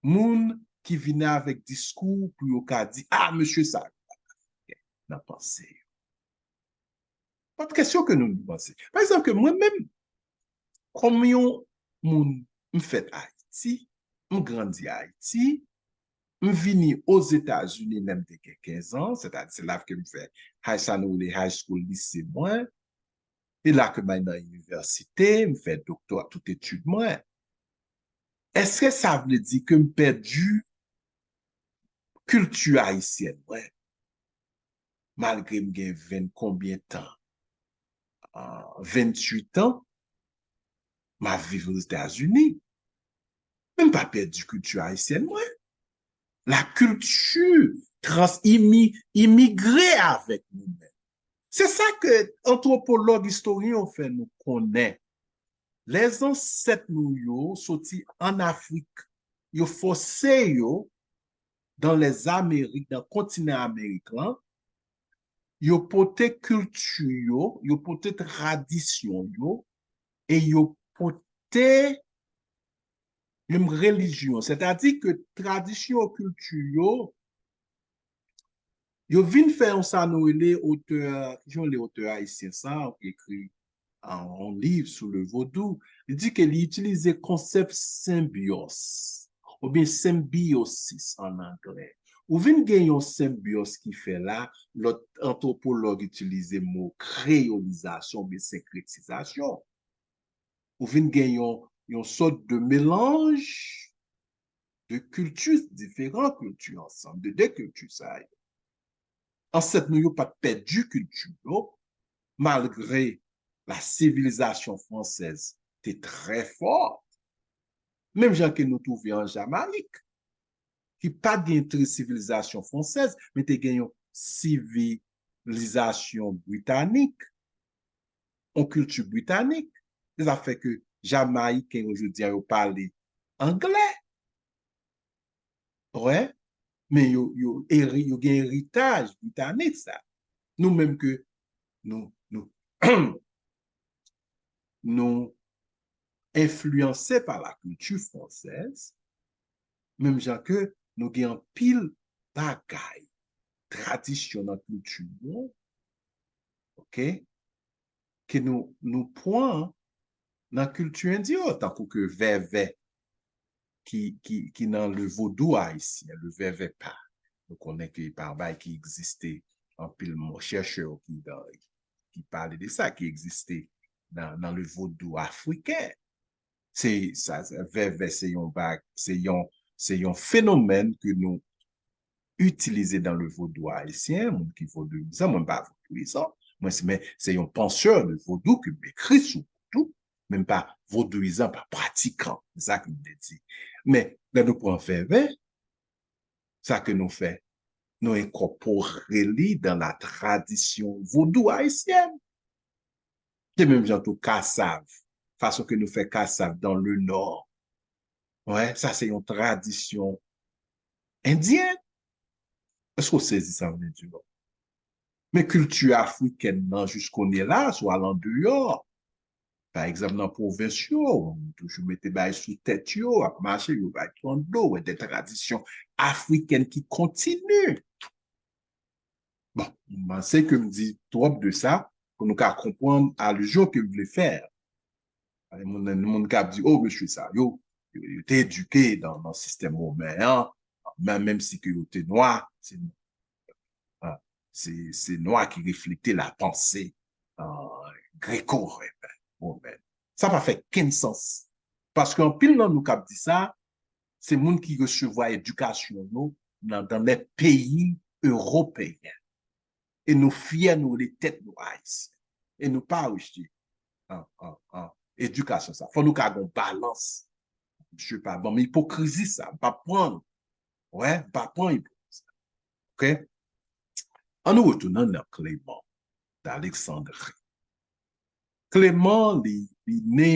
Moun ki vini avèk diskou pou yo ka di, ah, mesye sa yo pa t afriken nan panse yo. Pòt kesyon ke nou panse. Pa egzanp, ke mwen menm, kòm yon moun, m fèt Ayiti, m grandi Ayiti, m vini Ozetazini lè m te gen kenz an, sètadi se la ke m fè high, sa nou rele high school, lise mwen, e la ke m al nan inivèsite, m fè doktora, tout etid mwen. Èske sa vle di ke m pèdi kilti ayisyèn mwen, malgre m gen venn konbyen tan venntuit an, m ap viv Ozetazini. Men m pa pèdi kilti ayisyèn mwen. La culture trans imi, imigre avèk nou menm. Se sa ke antwopològ, istoryen yo fè nou konnen. Lè zansèt nou yo soti ann Afrik, yo fòse yo dan lèzamerik, dan kontinan Amerik lan, yo pote kilti yo, yo pote tradisyon yo, e yo pote menm relijyon. Sètadi ke tradisyon, kilti yo, yo vin fè yon sa nou rele otè, ki jan le otè ayisyen sa, ki ekri yon liv sou le vodou, li di ke li itilize konsèp senbyòs, oubyen senbyosis ann anglè. Ou vin gen yon senbyòs ki fè la, lòt antwopològ itilize mo kreyolizasyon oubyen senkretizasyon. Ou vin gen yon, yon sòt de melanj de kilti, diferan kilti ansanm, de de kilti sa yo. Ansèt nou yo pa t pèdi kilti yo, malgre la sivilizasyon fransèz te trè fò, menm jan ke nou twouve an Jamayik, ki pa t gen tri sivilizasyon fransèz, men te gen yon sivilizasyon britanik, yon kilti britanik. Se sa fè ke Jamayiken yo jodi a yo pale anglè. Wè, men yo, yo, eri, yo gen eritaj britanik sa. Nou menm ke nou, nou, nou enfliyanse pa la kilti fransèz, menm jan ke nou gen anpil bagay, tradisyon nan kilti nou, oke, ke nou, nou pran nan kilti endyen yo, tankou ke vèvè ki, ki, ki nan le vodou ayisyen, le vèvè pa. Nou konnen ke pa yon bagay ki egziste, anpil moun, chèchè yo ki, ki pale de sa, ki egziste nan, nan le vodou afriken. Se, sa, sa, vèvè se yon bag, se yon, se yon fenomèn ke nou itilize dans le vodou haïtien, moun ki vodouyizan, mwen pa vodouyizan, mwen se, men se yon penseur de vodou ke m ekri sou vodou, men m pa vodouyizan, pa pratikan, se sa ke m vle di. Men, lè nou pran vèvè, sa ke nou fè, nou enkòpore li dans la tradition vodou haïtienne. Se menm jan tou kasav, fason ke nou fè kasav dans le nord. Wè, sa se yon tradisyon endyen. Èske w sezi sa m vle di w? Men kilti afrikèn nan, jis kounye la, si w al andeyò, pa egzanp, nan pwovens yo, yo toujou mete bagay sou tèt yo, ap mache, yo bay kando, wè, de tradisyon afrikèn ki kontini. Bon, m panse ke m di twòp de sa pou nou ka konprann alizyon ke m vle fè. Moun, moun k ap di, oh, mesye sa yo, yo, yo te edike nan, nan sistèm women an, men, menm si ke yo te nwa, se, ah, se, se nwa ki reflete lapanse, ah, greko-women. Sa pa fè kenn sans. Paske anpil nan nou k ap di sa, se moun ki resevwa edikasyon yo nan, dans les pays européens. E nou fyè, nou rele tèt nou Ayisyen. E nou pa rejte an, an, an, edikasyon sa. Fò nou ka gon balans. Misye pa ban m ipokrizi sa. M pa pran l. Wè, m pa pran ipokrizi sa. Oke? An nou retounen nan Clément d'Alexandrie. Clément, li, li ne,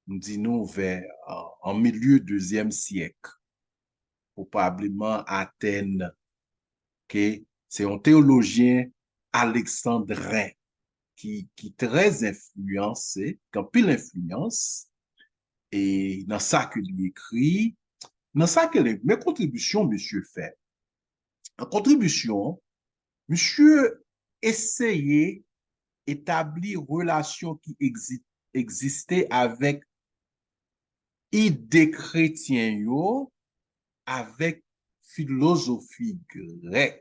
m di nou, vè, an, an milye dezyèm syèk, pwobableman Atèn, ke se yon teyolojyen aleksandren ki, ki trè enfliyanse, ki anpil enfliyans, e nan sa ke li ekri, nan sa ke li, men kontribisyon misye fè. An kontribisyon, misye eseye etabli relasyon ki egzi-, egziste avèk ide kretyen yo avèk filozofi grèk.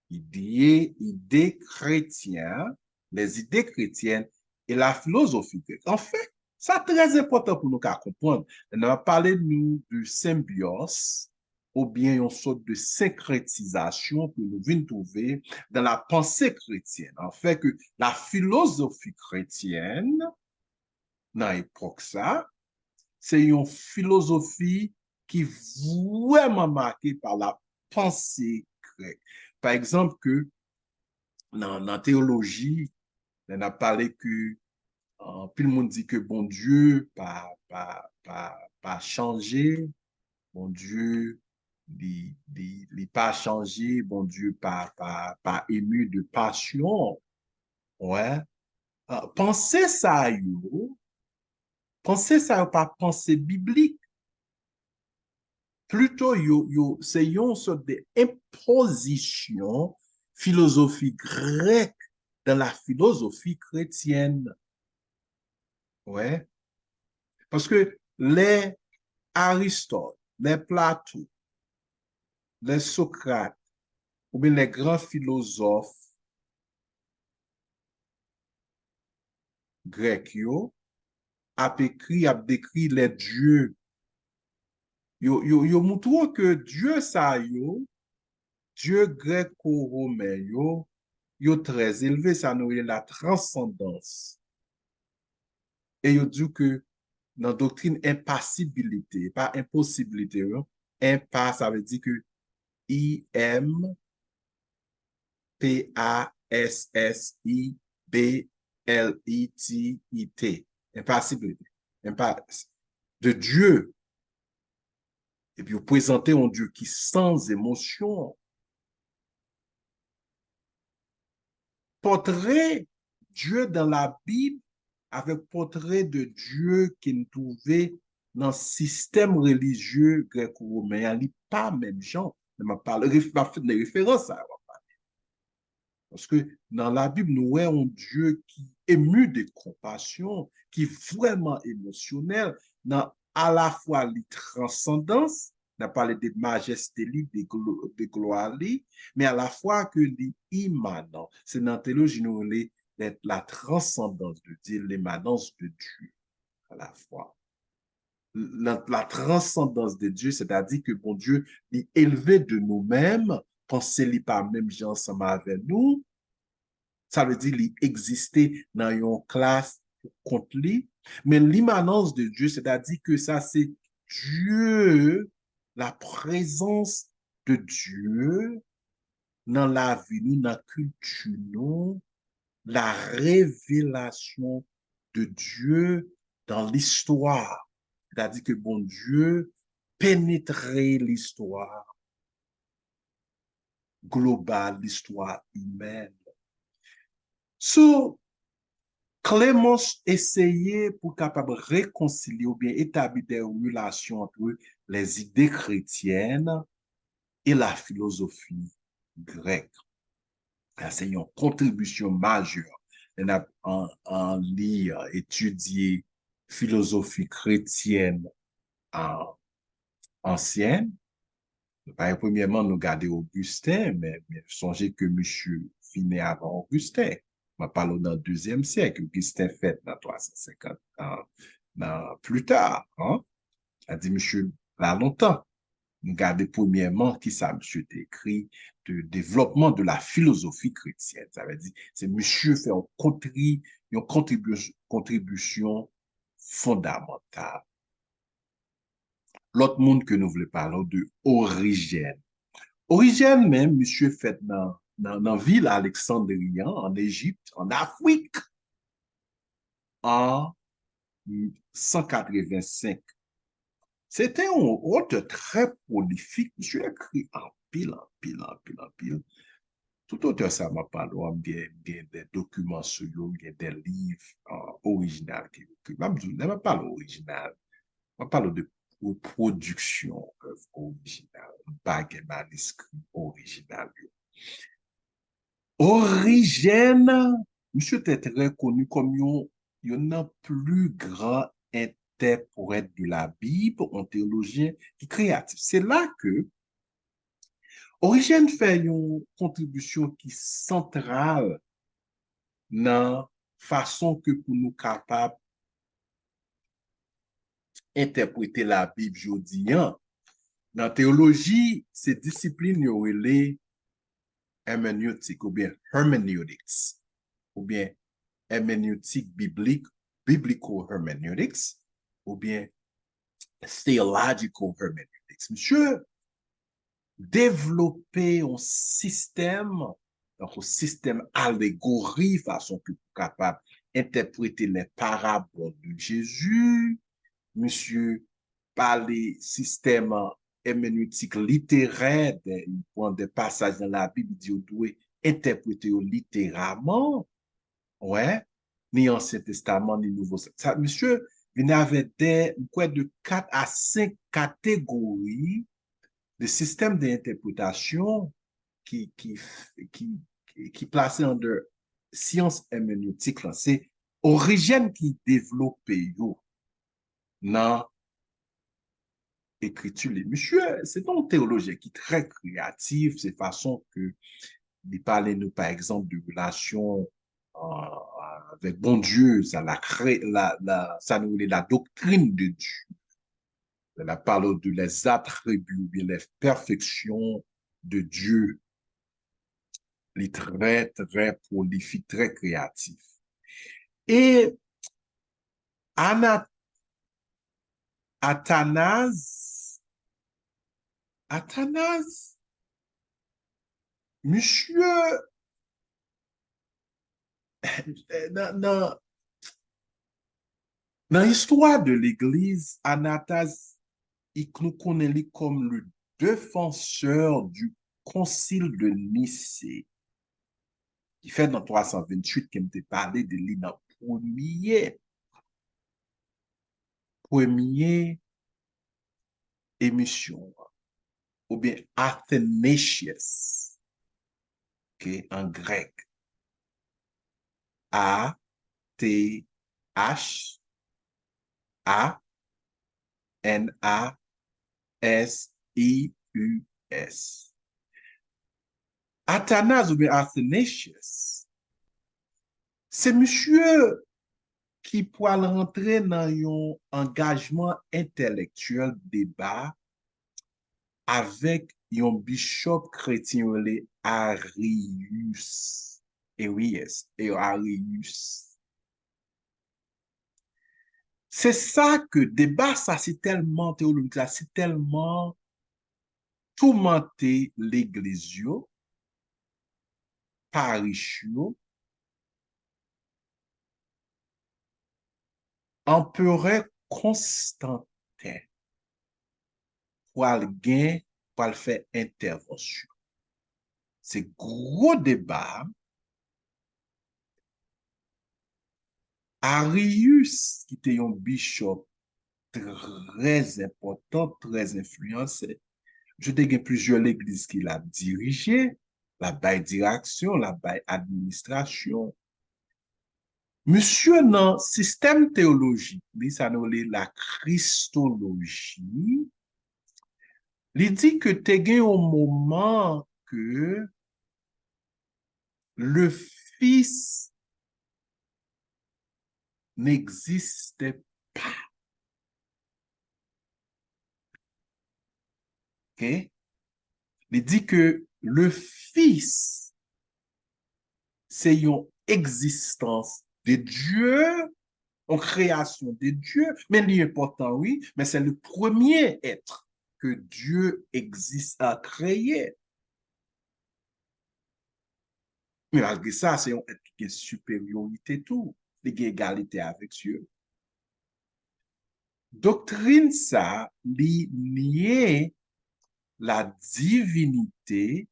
Ide, ide kretyen, les idées chrétiennes et la philosophie grecque. Anfen, sa trè enpòtan pou nou ka konprann. Lè n ap pale nou de senbyòs, oubyen yon sòt de senkretizasyon ke nou vin twouve dans la pensée chrétienne. An fè ke la philosophie chrétienne, nan epòk sa, se yon filozofi ki vrèman make pa la panse grèk. Pa egzanp, ke nan, nan teyoloji, lè n ap pale ke, anpil moun di ke Bondye pa, pa, pa, pa chanje, Bondye, li, li, li pa chanje, Bondye pa, pa, pa emu de passion. Wè. Ah, panse sa yo, panse sa yo pa panse biblik. Plito, yo, yo, se yon sòt de enpozisyon filozofi grèk dans la philosophie chrétienne. Wè. Paske lè Aristòt, lè Plato, lè Sokrat, oubyen lè gran filozòf grèk yo ap ekri, ap dekri lè dye. Yo, yo, yo moutre w ke dye sa yo, dye grèko-women yo, yo trè elve, sa nou rele la transandans. E yo di w ke nan doktrin enpasibilite, pa enposibilite, yo, enpa, sa vle di ke I M P A S S I B L I T I T. Enpasibilite. Enpas. De Dye. Epi yo prezante yon Dye ki san emosyon. Pòtre Dye dans la Bible avèk pòtre de Dye ke n twouve nan sistèm relijye grèko-women an, li pa menm jan. Lè m ap pale, ref-, m ap fè de referans a, m ap pale. Paske nan Labib, nou wè yon Dye ki emu de konpasyon, ki vrèman emosyonèl, nan alafwa li transandans, n ap pale de majeste li, de glo-, de glwa li, men alafwa ke li imanan. Se nan teyoloji nou rele la, la transcendance de Dieu, l'immanence de Dieu, alafwa. La, la transcendance de Dieu, sètadi ke Bondye, li elve de nou menm, panse li pa menm jan ansanm avè nou, sa vle di li egziste nan yon klas pou kont li, men l'immanence de Dieu, sètadi ke sa se Dye, la prezans de Dye nan lavi nou, nan kilti nou, la révélation de Dieu dans l'histoire. Sètadi ke Bondye penetre listwa global, listwa imèn. So, Clémence eseye pou kapab rekonsilye oubyen etabli de relasyon ant les idées chrétiennes et la philosophie grecque. Sa se yon kontribisyon majè. Lè n ap an, an li, etidye filozofi kretyèn, a, ansyèn, nou pa gen premyèman, nou gade Ogisten, men, men sonje ke misye vini avan Ogisten. M ap pale w nan dezyèm syèk, Ogisten fèt nan twa san senkant, nan, nan pli ta, an. Sa di misye la lontan. Nou gade premyèman kisa misye te ekri, de développement de la philosophie chrétienne. Sa vle di, se misye fè yon kontri-, yon kontribi-, kontribisyon fondamantal. Lòt moun ke nou vle pale w de Orijèn. Orijèn menm, misye fèt nan, nan, nan vil Aleksandri an, an Ejip, an Afrik, an san katrevensenk. Se te yon otè trè pwolifik, misye ekri anpil, anpil, anpil, anpil. Tout otè sa m ap pale w, m gen, m gen de dokiman sou yo, m gen de liv, a, orijinal ke yo ekri. M ap di w, lè m ap pale orijinal, m ap pale de pwo-, pwodiksyon èv orijinal. M pa gen maniskri orijinal yo. Orijèn, misye te trè koni kòm yon, youn nan pli gran entèprèt de la Bib, yon teyolojyen ki kreyatif. Se la ke Orijèn fè yon kontribisyon ki santral nan fason ke pou nou kapab entèprete Labib jodi an. Nan teyoloji, se disiplin yo rele hermeneutik oubyen hermeneutics, oubyen hermeneutik biblik, biblical hermeneutics, oubyen theological hermeneutics. Misye devlope yon sistèm, tankou sistèm alegori, fason ke pou kapab entèprete les paraboles de Jésus. Misye pale sistèm èmenetik literè, de, li pran de pasaj nan Labib, li di yo dwe entèprete yo literaman. Wè, ni Ansyen Testaman, ni Nouvo. Sa, misye vin avèk de, m kwè, de kat a senk kategori de sistèm de entèpretasyon ki, ki, ki, ki plase under syans èmenetik lan. Se Orijèn ki devlope yo nan ekriti li. Misye, se te yon teyolojyen ki trè kreyatif, se fason ke li pale nou, pa egzanp, de relasyon, euh, avèk Bondye, sa, la cré-, la, la, sa nou rele la doctrine de Dieu. Lè l ap pale de les attributs oubyen les perfections de Dieu. Li trè, trè prolifik, trè kreyatif. E Ana-, Atanaz, Atanaz, misye, nan, nan, nan istwa de legliz, Anataz, i, nou konnen li kòm le défenseur du Concile de Nicée, ki fèt nan twa san venntuit, ke m te pale de li nan premye, premye emisyon an, oubyen Athanasius, ok, an grèk. A T H A N A S I U S. Atanaz oubyen Athanasius, se misye ki pral rantre nan yon angajman entèlektyèl, deba, avèk yon bishop kretyen yo rele Arius. Arius, Arius. Se sa ke deba sa si tèlman teyolojik, sa si tèlman toumante legliz yo, parich yo, Anperè Konstanten pral gen, pral fè entèvansyon. Se gwo deba. Arius, ki te yon bishop trè enpòtan, trè enfliyanse, misye te gen plizyè legliz ke l ap dirije, l ap bay direksyon, l ap bay administrasyon. Misye nan sistèm teyolojik li, sa nou rele la kristoloji, li di ke te gen yon moman ke le Fils n'existait pas. Ok? Li di ke le Fils se yon egzistans de Dye, yon kreyasyon de Dye, men li enpòtan, wi, men se le premye èt ke Dye egzis-, a kreye. Men malgre sa, se yon èt ki gen siperyorite tou. Li gen egalite avèk Dye. Doktrin sa, li nye la divinite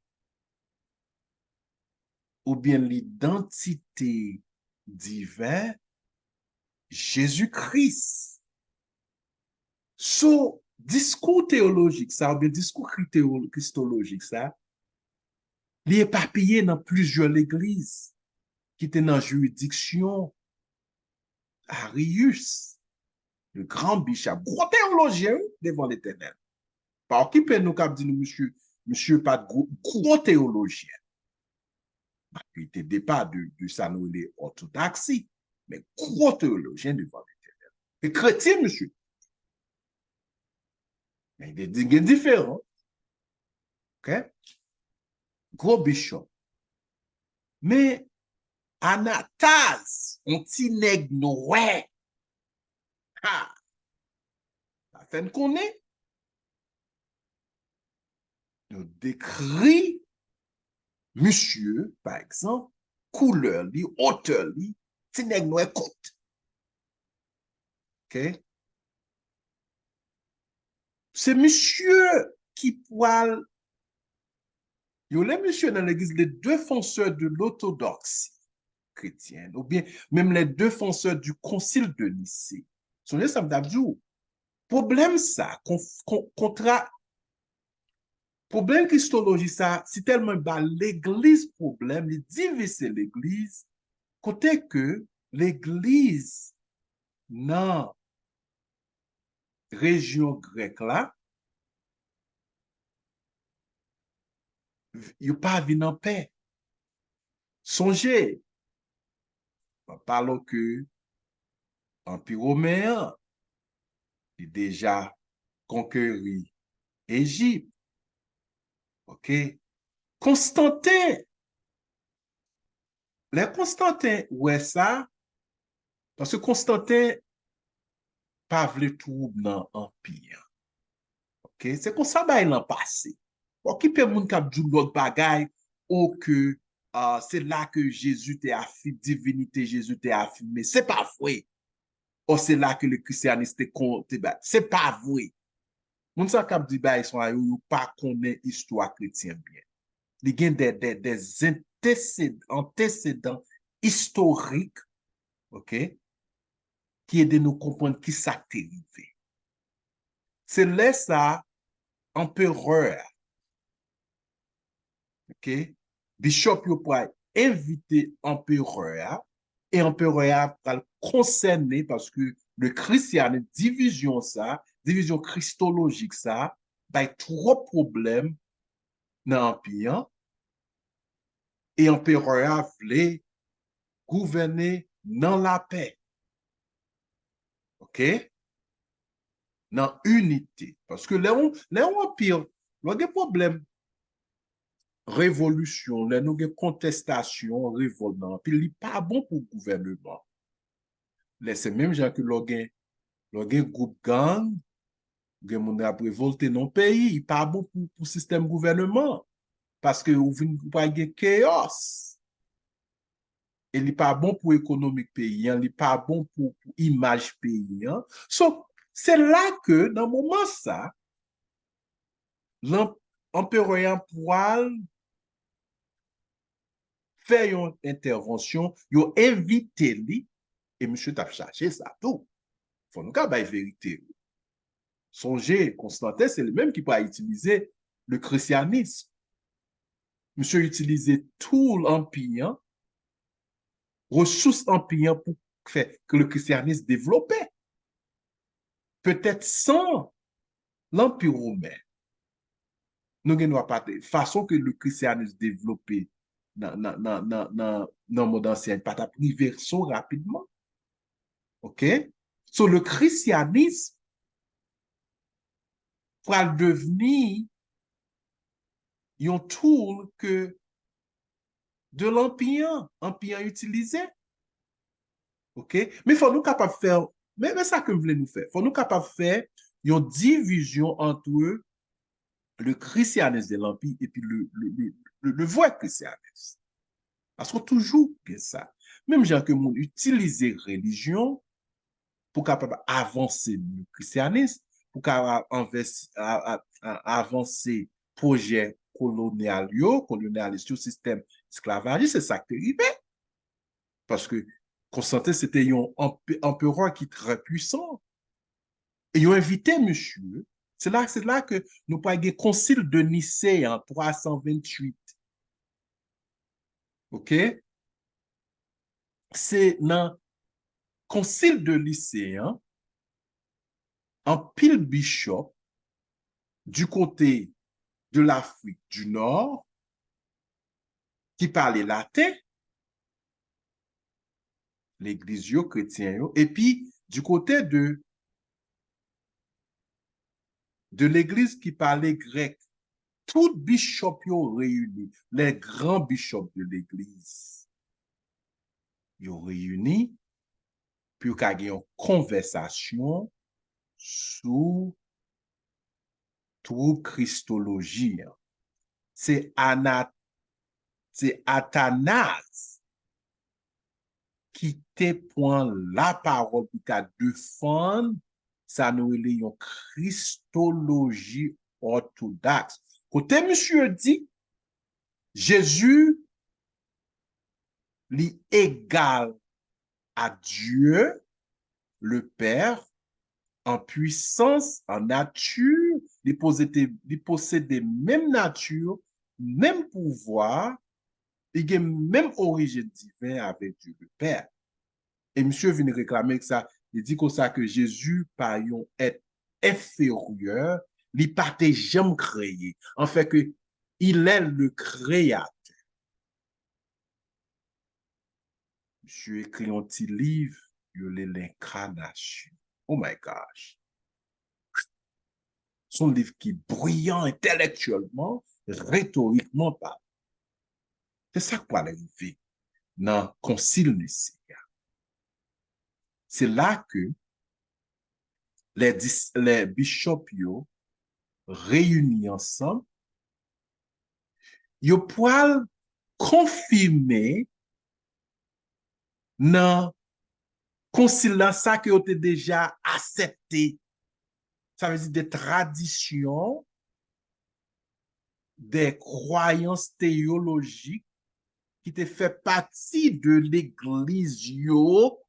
oubyen lidantite diven Jezi Kris. So, diskou teyolojik sa, oubyen diskou kri-, teyo-, kristolojik sa, li epapiye nan plizyè legliz ki te nan jiridiksyon Arius, le grand bishop, gwo teyolojyen, wi, devan Letènèl. Pa okipe nou k ap di nou, misye, misye pa t gwo, gwo teyolojyen. Malgre li te depa de, de sa nou rele òtodaksi, men gwo teyolojyen devan Letènèl. E kretyen, misye. Gen, gen diferan. Ok? Gwo bishop. Men Anataz, yon ti nèg nwè. Ha! Sa fè n konnen. Yo dekri misye, pa egzanp, koulè li, otè li, ti nèg nwè kout. Ok? Se misye ki pral, yo rele misye nan legliz le défenseur de l'orthodoxie chrétienne, oubyen menm le défenseur du concile de Nicée. Sonje sa m t ap di w. Pwoblèm sa, kon, kon, kontra, pwoblèm kristoloji sa, si tèlman ba legliz pwoblèm, li divise legliz, kote ke legliz nan rejyon grèk la, yo pa vin an pè. Sonje, m ap pale w ke Anpi Women an, li deja konkeri Ejip. Ok? Konstanten, lè Konstanten wè sa, paske Konstanten pa vle twoub nan anpi an. Ok? Se konsa bagay lan pase. Okipe moun k ap di w lòt bagay, o ke, ah, se la ke Jezi te afirme, divinite Jezi te afirme. Se pa vre. O se la ke le christianisme te kon, te ba. Se pa vre. Moun sa k ap di bagay sa yo, yo pa konnen istwa kretyen byen. Li gen de, de, de antesed-, antesedan istorik, ok, ki ede nou konprann ki sa k te rive. Se lè sa, anperè a, ok, bishop yo pral envite anperè a, e anperè a pral konsène paske le christianisme, divizyon sa, divizyon kristolojik sa, bay twòp pwoblèm nan anpi an, e anperè a vle gouvène nan lapè. Ok? Nan inite. Paske lè yon, lè yon anpi, lè w gen pwoblèm revolisyon, lè nou gen kontestasyon, revòlt nan anpi, li pa bon pou gouvèneman. Lè se menm jan ke lè w gen, lè w gen gwoup gang, gen moun ap revolte nan peyi, li pa bon pou, pou sistèm gouvèneman. Paske ou vin, ou pral gen keyòs. E li pa bon pou ekonomik peyi an, li pa bon pou, pou imaj peyi an. So, se la ke nan moman sa, lan-, anperè an pral fè yon entèvansyon, yo envite li, e misye t ap chache sa tou. Fò nou ka bay verite yo. Sonje, Konstanten, se li menm ki pral itilize le christianisme. Misye itilize tou anpi an, resous anpi an pou fè ke le christianisme devlope. Petèt san lanpi women, nou gen dwa pa te, fason ke le christianisme devlope nan, nan, nan, nan, nan, nan mond ansyen pa t ap rive so rapidman. Ok? So, le christianisme pral devni yon tool ke de lanpi an, anpi an itilize. Ok? Men fò nou kapab fè, men, men sa ke m vle nou fè. Fò nou kapab fè yon divizyon ant le christianisme de l'Empire epi le, le, le, le, le vrai christianisme. Paske toujou gen sa. Menm jan ke moun itilize relijyon pou kapab avanse le christianisme, pou kapab anvès-, a, a, a, avanse pwojè kolonyal yo, kolonyalis yo, sistèm esklavajis, se sa k te rive. Paske Konstantin se te yon anpe-, anperè ki trè pwisan. E yo envite misye, se la, se la ke nou pral gen konsil de Nise an, twa san venntuit. Ok? Se nan konsil de Nise an, anpil bishop du kote de Lafrik di Nò ki pale laten, legliz yo, kretyen yo, epi du kote de de legliz ki pale grèk. Tout bishop yo reyini, les grands bishops de legliz. Yo reyini pou yo ka gen yon konvèsasyon sou twoub kristoloji an. Se Ana, se Atanas ki te pran lapawòl pou ta defann sa nou rele yon kristoloji òtodaks. Kote misye di Jezi li egal a Dye le Pè an pwisans, an nati, li posede, li posede menm nati, menm pouvwa, li gen menm orijin diven avèk Dye le Pè. E misye vin reklame sa, li di konsa ke Jezi pa yon èt enferyè, li pa te janm kreye. Anfen ke il est le créateur. Misye ekri yon ti liv, yo rele Lenkanasyon. Oh my gosh. Se yon liv ki briyan entèlektyèlman, retorikman palan. Se sa k pral rive nan konsil Nise a. Se la ke lè dis, lè bishop yo reyini ansanm, yo pral konfime nan konsil la sa ke yo te deja asèpte. Sa vle di de tradisyon, de kwayans teyolojik ki te fè pati de legliz yo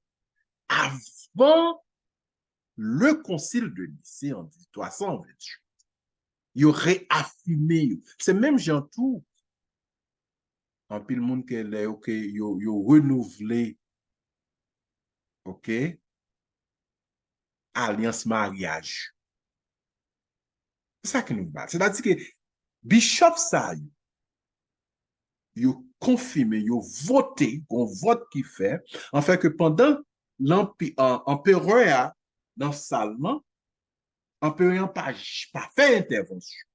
avan le concile de Nicée en twa san venntuit. Yo reyafime yo. Se menm jan tou, anpil moun ke lè yo ke yo, yo renouvle, ok, alyans maryaj. Se sa ki nou ba. Sètadi ke bishop sa yo, yo konfime, yo vote, gon vòt ki fè, anfen ke pandan lanpi, an, anperè a nan sal lan, anperè an pa, pa fè entèvansyon.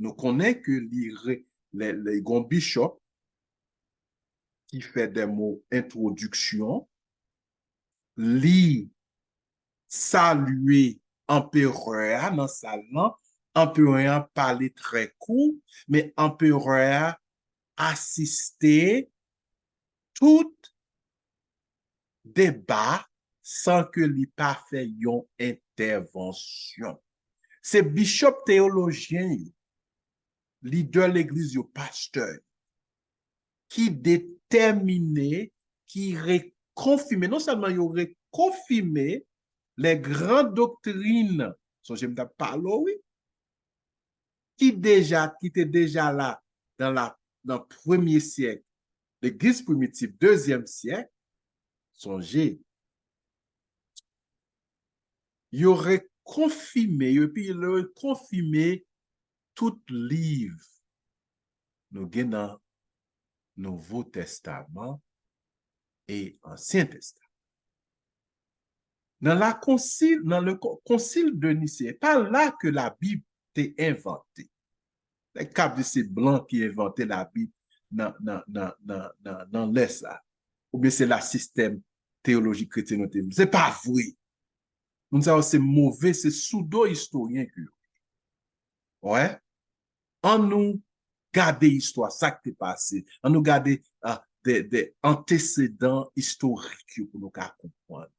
Nou konnen ke li re, lè, lè gon bishop ki fè de mo entwodiksyon, li salye anperè a nan sal lan, anperè a pale trè kou, men anperè a asiste tout deba san ke li pa fè yon entèvansyon. Se bishop teyolojyen yo, lidè legliz yo, pastè yo, ki detèmine, ki rekonfime, non sèlman yo rekonfime les grandes doctrines, sonje m t ap pale w, wi, ki deja, ki te deja la nan la, nan premye syèk, legliz primitif, dezyèm syèk, sonje, yo rekonfime yo, epi yo rekonfime tout liv nou gen nan Nouvo Testaman e Ansyen Testaman. Nan la konsil, nan le ko-, konsil de Nicée, e pa la ke Labib te envante. Nèg k ap di se blan ki envante Labib nan, nan, nan, nan, nan, nan lè sa. Oubyen se la sistèm teyolojik kretyen nou te. Se pa vre. Moun sa yo se move, se soudo-istoryen ke yo. Wè? An nou gade istwa, sa k te pase. An nou gade, ah, de, de antesedan istorik yo pou nou ka konprann.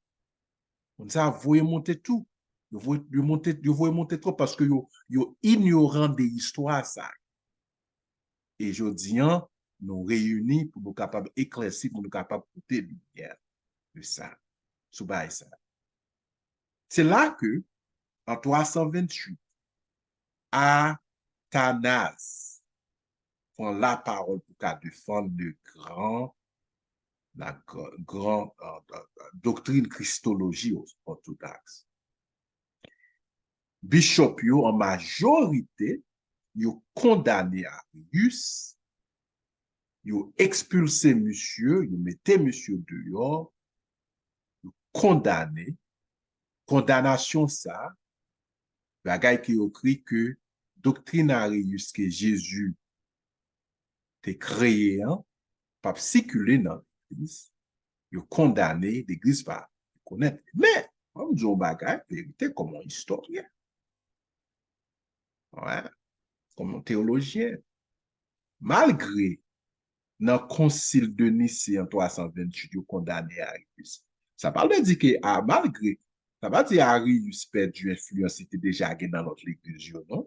Moun sa voye monte tou. Yo voye, yo monte, yo voye monte twòp paske yo, yo inyoran de istwa sa. E jodi an, nou reyini pou nou kapab eklèsi, pou nou kapab pote limyè de sa, sou bagay sa. Se la ke, an twa san venntuit, Atanas pran lapawòl pou ka defann le gran, la gran, gran, euh, euh, doktrin kristoloji òtodaks. Bishop yo, an majorite, yo kondane Arius, yo ekspilse misye, yo mete misye deyò, yo kondane. Kondanasyon sa, bagay ke yo kri ke doktrin Arius ke Jezi te kreye an p ap sikile nan legliz, yo kondane, legliz pa rekonèt li. Men, an m di yon bagay, verite kòm yon istoryen. Wè, kòm yon teyolojyen. Malgre nan konsil de Nise an twa san venntuit yo kondane Arius, sa pa vle di ke, a, malgre, sa pa di Arius pèdi enfliyans li te deja gen nan lòt legliz yo, non.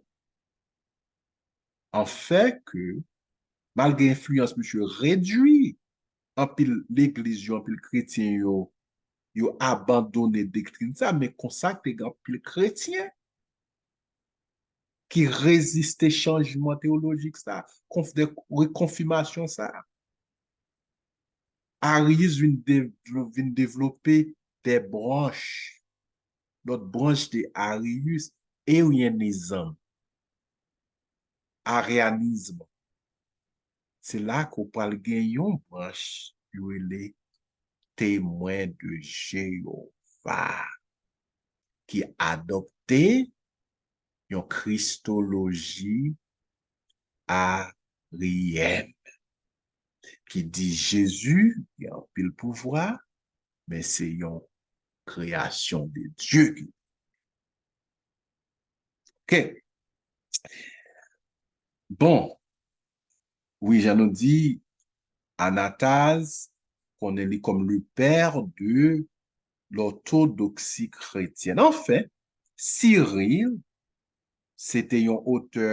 Anfè ke, malgre enfliyans misye redui, anpil legliz yo, anpil kretyen yo, yo abandone doktrin sa, men konsa te gen anpil kretyen ki reziste chanjman teyolojik sa, konf-, de, rekonfimasyon sa. Arius vin devlo-, vin devlope de branch, lòt branch de Arius, eryenizm, aryanism. Se la ke w pral gen yon branch yo rele Temwen de Jewova ki adopte yon kristoloji aryèn ki di Jezi gen anpil pouvwa, men se yon kreyasyon de Dye ki. Ok. Bon, wi, jan nou di, Anatase konnen li kòm le père de l'orthodoxie chrétienne. Anfen, Cyril, se te yon otè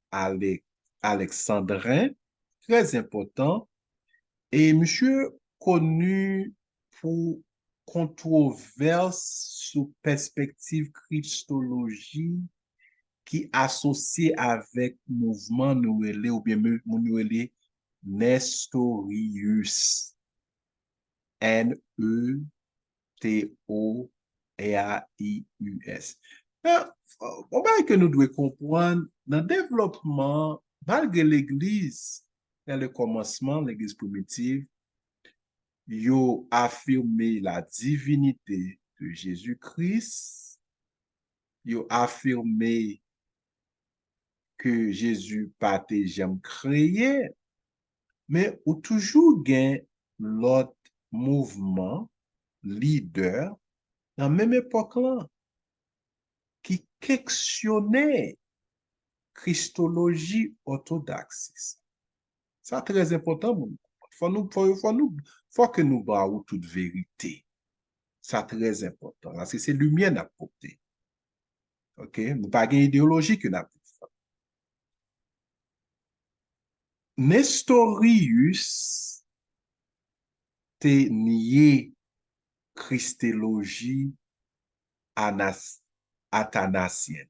ale-, aleksandren trè enpòtan, e misye koni pou kontwovès sou pèspektiv kristoloji ki asosye avèk mouvman nou rele, oubyen moun yo rele Nestorius. N E T O R I U S. Men, yon bagay ke nou dwe konprann, nan devlòpman, malgre legliz, nan le kòmansman, legliz primitiv, yo afime la divinite de Jezi Kris, yo afime ke Jezi pa te janm kreye, men ou toujou gen lòt mouvman, lidè nan menm epòk lan ki kesyone kristoloji òtodaks. Sa trè enpòtan pou nou konprann. Fò nou, fò, fò nou, fò ke nou ba ou tout verite. Sa trè enpòtan, paske se limyè n ap pote. Ok? Nou pa gen ideyoloji ke n ap defann. Nestorius te nye kristoloji anas-, atanasyèn.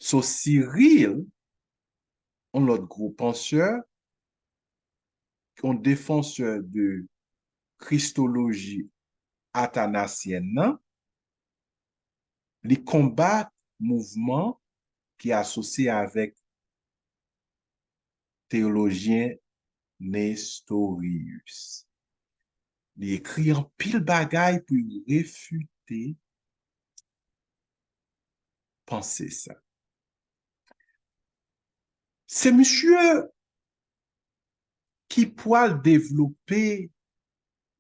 So, Cyril, yon lòt gwo pansè, yon defansè de kristoloji atanasyèn nan, li konbat mouvman ki asosye avèk teyolojyen Nestorius. Li ekri anpil bagay pou l refite panse sa. Se misye ki pral devlope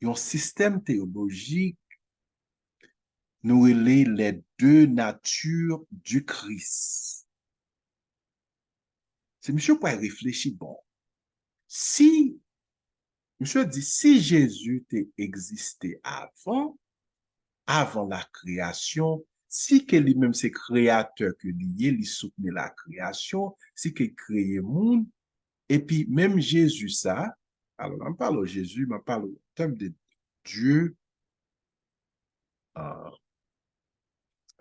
yon sistèm teyolojik nou rele les deux natures du Christ. Se misye pral reflechi, bon, si, misye di, si Jezi te egziste avan, avan la kreyasyon, si ke li menm se kreyatè ke li ye, li soutni la kreyasyon, si ke l kreye moun, epi menm Jezi sa, alò, lè m pale w Jezi, m ap pale w an tèm de Dye, euh,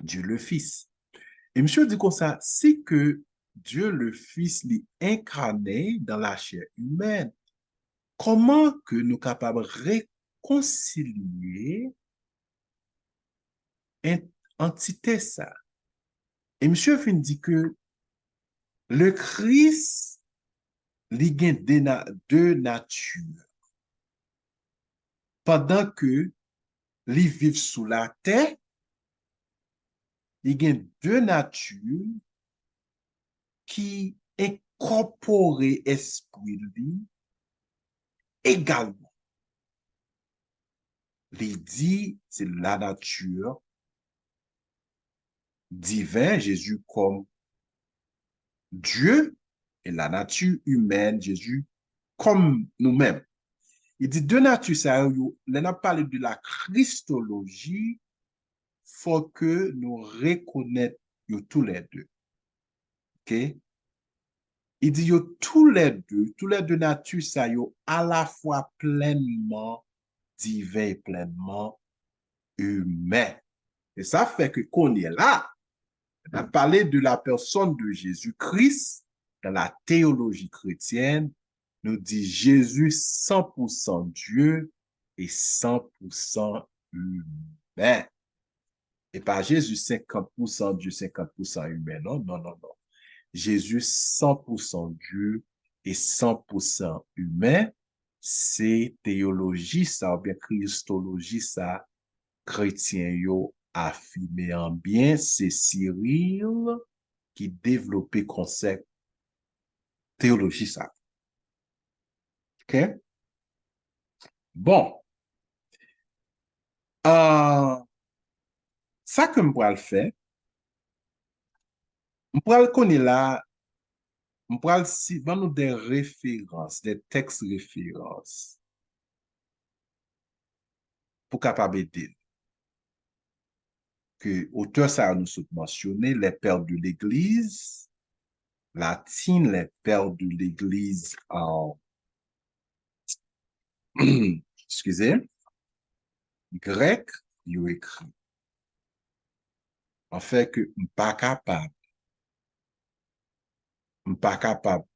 Dieu le Fils. E misye di konsa, si ke Dieu le Fils li enkane dans la chair humaine, kòman ke nou kapab rekonsilye en-, antite sa? E misye fin di ke le Christ, li gen de na-, de nati. Pandan ke li viv sou latè, Li gen de nati ki enkòpore espri li egalman. Li di se la nature divin, Jezi kòm Dye, e la nature humaine, Jezi kòm nou menm. Li di de nati sa yo, yo, lè n ap pale de la kristoloji, fò ke nou rekonèt yo toulède. Ok? Li di yo toulède, toulède nati sa yo alafwa plènman diven e plènman imen. E sa fè ke kounye la, n ap pale de la personne de Jésus-Christ dans la théologie chrétienne, nou di Jezi san pou san Dye e san pou san imen. E pa Jezi senkant pou san Dye, senkant pou san imen, non, non, non, non. Jezi san pou san Dye e san pou san imen, se teyoloji sa oubyen kristoloji sa kretyen yo afime an byen, se Cyril ki devlope konsèp teyoloji sa. Ok? Bon. Ah, sa ke m pral fè, m pral kounye la, m pral si, ban nou de referans, de tèks referans pou kapab ede n. Ke otè sa yo nou sot mansyone, les pères de l'Église latine, les pères de l'Église, euh, excusez, grec, yo ekri. Anfen, ke m pa kapab, m pa kapab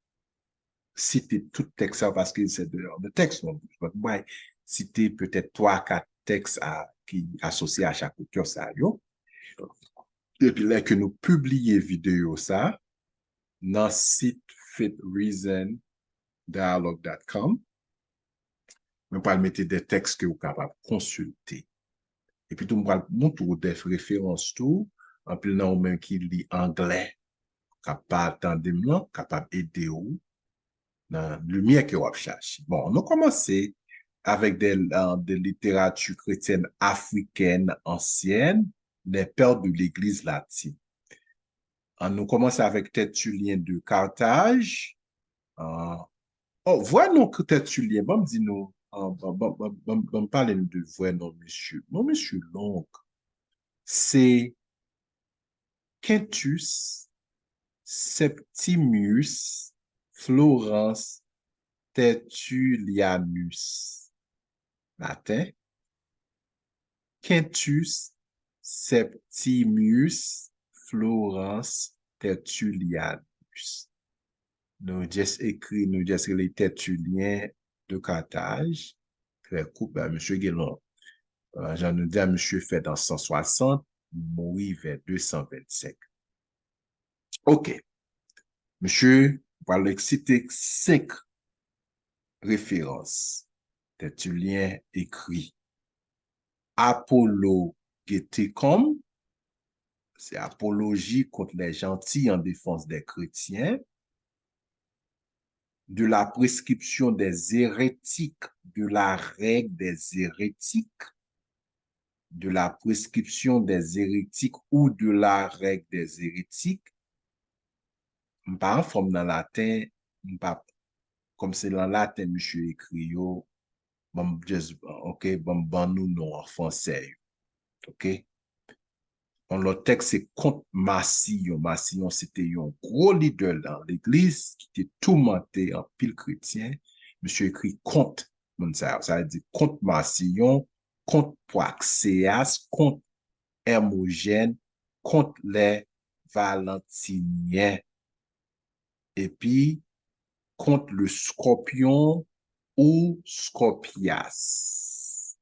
site tout tèks sa yo paske se de, de tèks, non, m bay site petèt twa, kat tèks a, ki asosye a chak otè sa yo. Epi lè ke nou pibliye videyo sa nan sit faith reason dialogue dot com, mwen pral mete de tèks ke ou kapab konsilte. Epi tou, mwen pral montre w de referans tou. Anpil nan ou menm ki li anglè, k ap pa tande m lan, kapab ede w nan limyè ke w ap chache. Bon, nou kòmanse avèk de, euh, de literati kretyèn afrikèn ansyèn, les pères de l'Église latine. An nou kòmanse avèk Tertullien de Carthage. Ah, oh, vrè non Tertullien, ban m di nou, ah, ban, ban, ban, ban, ban m pale n de vrè non misye. Non misye long. Se Quintus Septimius Florens Tertullianus. Laten. Quintus Septimius Florens Tertullianus. Nou just ekri, nou just rele Tertullien de Carthage. Trè kout, ba, misye gen lon, euh, jan nou di a, misye fèt an san swasant, mouri vè de san vennsenk. Ok. Misye pral site senk referans. Tertullien ekri Apologeticum, c'est apologie contre les gentils en défense des chrétiens, de la prescription des hérétiques, de la règle des hérétiques, de la prescription des hérétiques ou de la règle des hérétiques. M pa anfòm nan laten, m pa, kòm se nan laten misye ekri yo, ban m just, ok, ban m ban nou non an fransè yo. Ok? Yon lòt tèks se kont Masiyon. Masiyon se te yon gwo lidè nan legliz ki te toumante anpil kretyen. Misye ekri kont moun sa yo. Sa vle di kont Masiyon, kont Pwakseyas, kont Èmojèn, kont lè Valantinyen, epi kont le Scorpion ou Scorpias.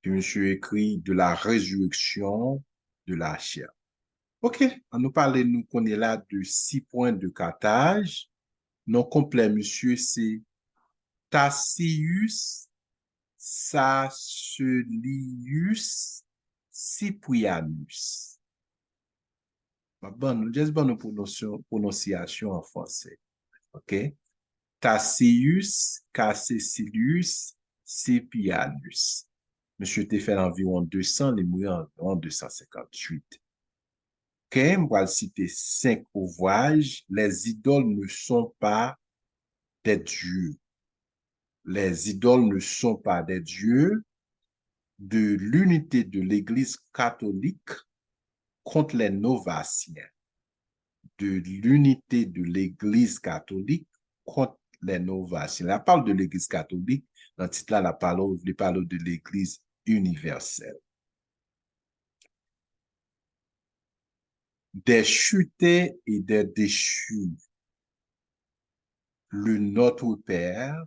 Epi misye ekri de la résurrection de la chair. Ok, an nou pale nou kounye la de Cyprien de Carthage. Non konplè misye se Tacius Sacelius Cyprianus. M ap ban nou, just ban nou pwononsyon-, pwononsyasyon an franse. Ok? Cassius, Cassicilius Cyprianus. Misye te fè anviwon de san, li mouri anviwon de san senkantuit. Ok, m pral site senk ouvraj, Les idoles ne sont pas des dieux. Les idoles ne sont pas des dieux, de l'unité de l'Église catholique contre les Novatiens. De l'unité de l'Église catholique contre les Novatiens. La parle de l'Église catholique, nan tit la, la pale, li pale de l'Église universelle. Des chutés et des déchus. Le Notre Père,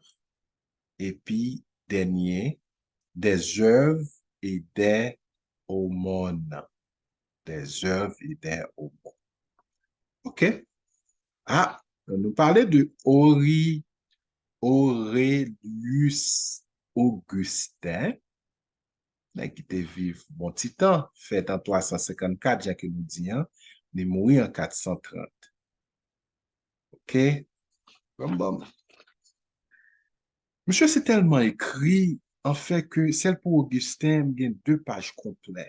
epi dènye, des œuvres et des aumônes. Des œuvres et des aumônes. Ok. Ah, nou pale de Ori-, Aurelius Augustin, nèg ki te viv bon ti tan, fèt an twa san senkannkat, jan ke nou di an, li mouri an kat san trant. Ok? Bon, bon. Misye se tèlman ekri, anfen, ke sèl pou Augustin, m gen de paj konplè.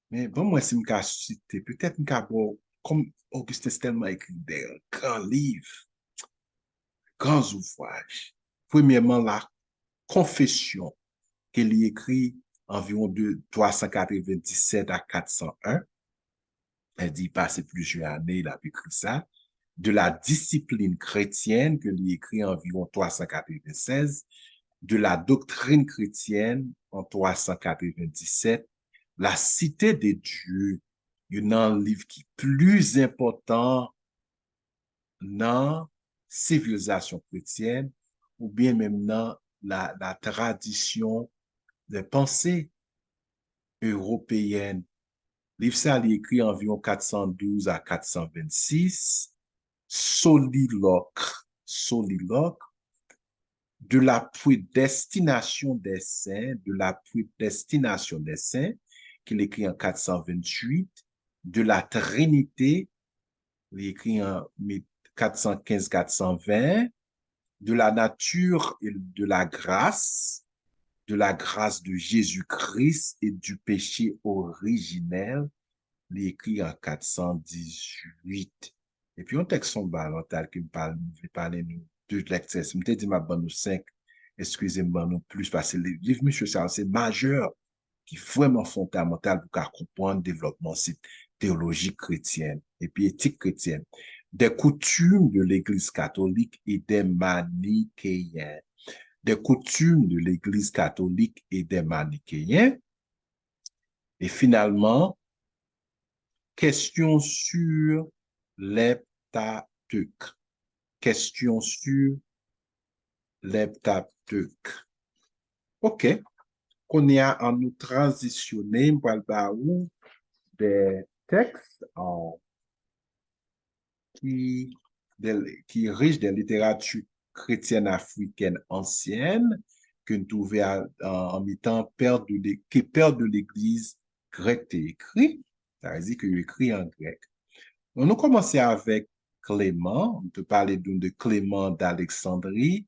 Men bon, mwen, si m ka site, petèt m ka ba w, kòm Augustin se tèlman ekri de gran liv, gran ouvraj. Premyèman, la Confession, ke li ekri anviwon de twa san katrevenndisèt a kat san en. Sa di, pase plizyè ane, l ap ekri sa. De la Discipline chrétienne, ke li ekri anviwon twa san katrevensèz. De la Doctrine chrétienne, an twa san katrevendisèt. La Cité de Dieu, youn nan liv ki pli enpòtan nan sivilizasyon kretyèn, oubyen menm nan la, la tradition de pensée européenne. Liv sa, li ekri anviwon kat san douz a kat san vennsis. Soliloque, Soliloque, de la prédestination des saints, de la prédestination des saints, ke l ekri an kat san venntuit, de la Trinité, li ekri an kat san kenz, kat san ven, de la nature et de la grâce, de la grâce de Jésus-Christ et du péché originel, li ekri an kat san dizuit. Epi yon tèks fondamental ke m pale, m vle pale nou de lèktè. Si m te di m ap ban nou senk, eskize m, ban nou plis, paske li-, liv misye sa yo se majè, ki vrèman fondamantal pou ka konprann devlòpman sit teyolojik kretyèn epi etik kretyèn. Des coutumes de l'Église catholique et des manichéens. Des coutumes de l'Église catholique et des manichéens. Et finalement, Question sur l'Eptateuch. Question sur l'Eptateuch. Ok. Kounye a, an nou tranzisyone, m pral ba ou de tèks, euh, ki, de, ki rich de literati kretyèn afrikèn ansyèn, ke n twouve a, an, an mitan pè de le-, ke pè de legliz grèk te ekri, sa vle di ke yo ekri an grèk. Bon, nou kòmanse avèk Clément, m te pale nou de Clément d'Alexandrie,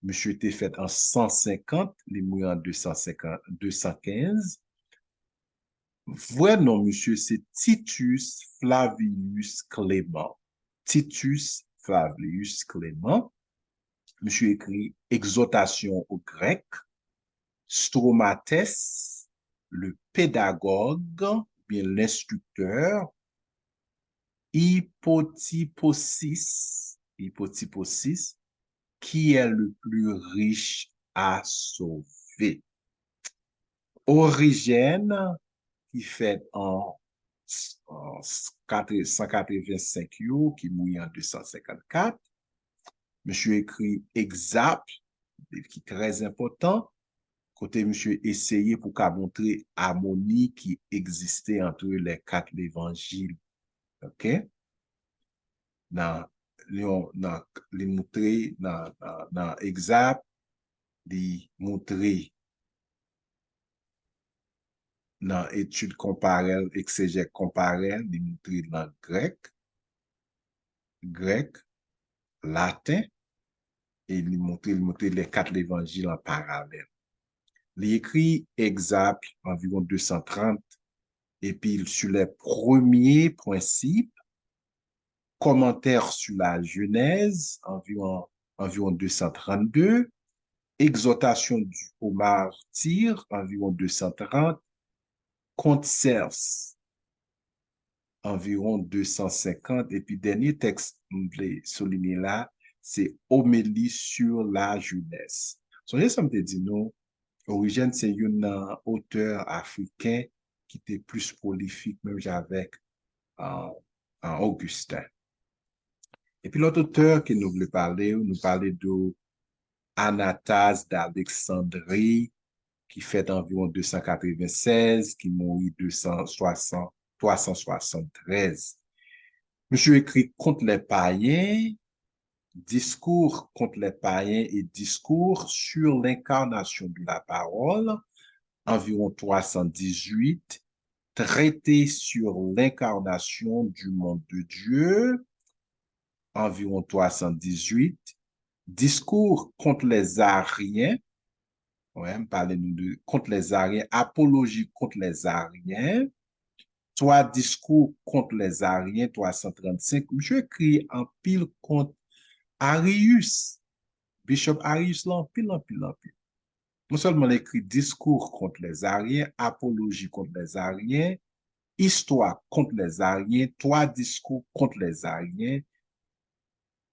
misye te fèt an san senkant, li mouri an de san senkant, de san kenz. Vrè non misye se Titus Flavius Clément. Titus Flavius Clément. Misye ekri Exhortation aux Grecs, Stromatès, le pédagogue, oubyen l'instructeur, Hypotyposis, Hypotyposis, qui est le plus riche à sauver. Origène, ki fèt an, an katre-, san katrevensenk yo, ki mouri an de san senkannkat. Misye ekri Exaple, liv ki trè enpòtan, kote misye eseye pou ka montre amoni ki egziste antre les quatre évangiles. Ok? Nan, li, nan, li montre nan, nan, nan Exaple, li montre nan etid konparèl, eksejè konparèl, li montre l an grèk, grèk, laten, e li montre, li montre les quatre évangiles en parallèle. Li ekri Egzak anviwon de san trant, epi sur les premiers principes, commentaire sur la Genèse, anviwon, anviwon de san trannde, exhortation du, aux martyrs, anviwon de san trant, Kont Sèrs, anviwon de san senkant, epi dènye tèks m vle soulinye la, se Homélie sur la jeunesse. Sonje sa m te di nou, Origèn se youn nan otè afriken ki te plis pwolifik, menm jan avèk, uh, uh, Augustin. Epi lòt otè ke nou vle pale, nou pale de Anatase d'Alexandrie, ki fèt anviwon de san katrevennsèz, ki mouri de san swasant, twa san swasanntrèz. Misye ekri Contre les païens, Discours contre les païens et Discours sur l'incarnation de la parole, anviwon twa san dizuit, Traité sur l'incarnation du monde de Dieu, anviwon twa san dizuit, Discours contre les Ariens, wè, m pale nou de Contre les Ariens, Apologie contre les Ariens, Trois discours contre les Ariens, twa san trannsenk. Misye ekri anpil kont Arius. Bishop Arius la anpil, anpil, anpil. Non sèlman l ekri Discours contre les Ariens, Apologie contre les Ariens, Histoire contre les Ariens, Trois discours contre les Ariens,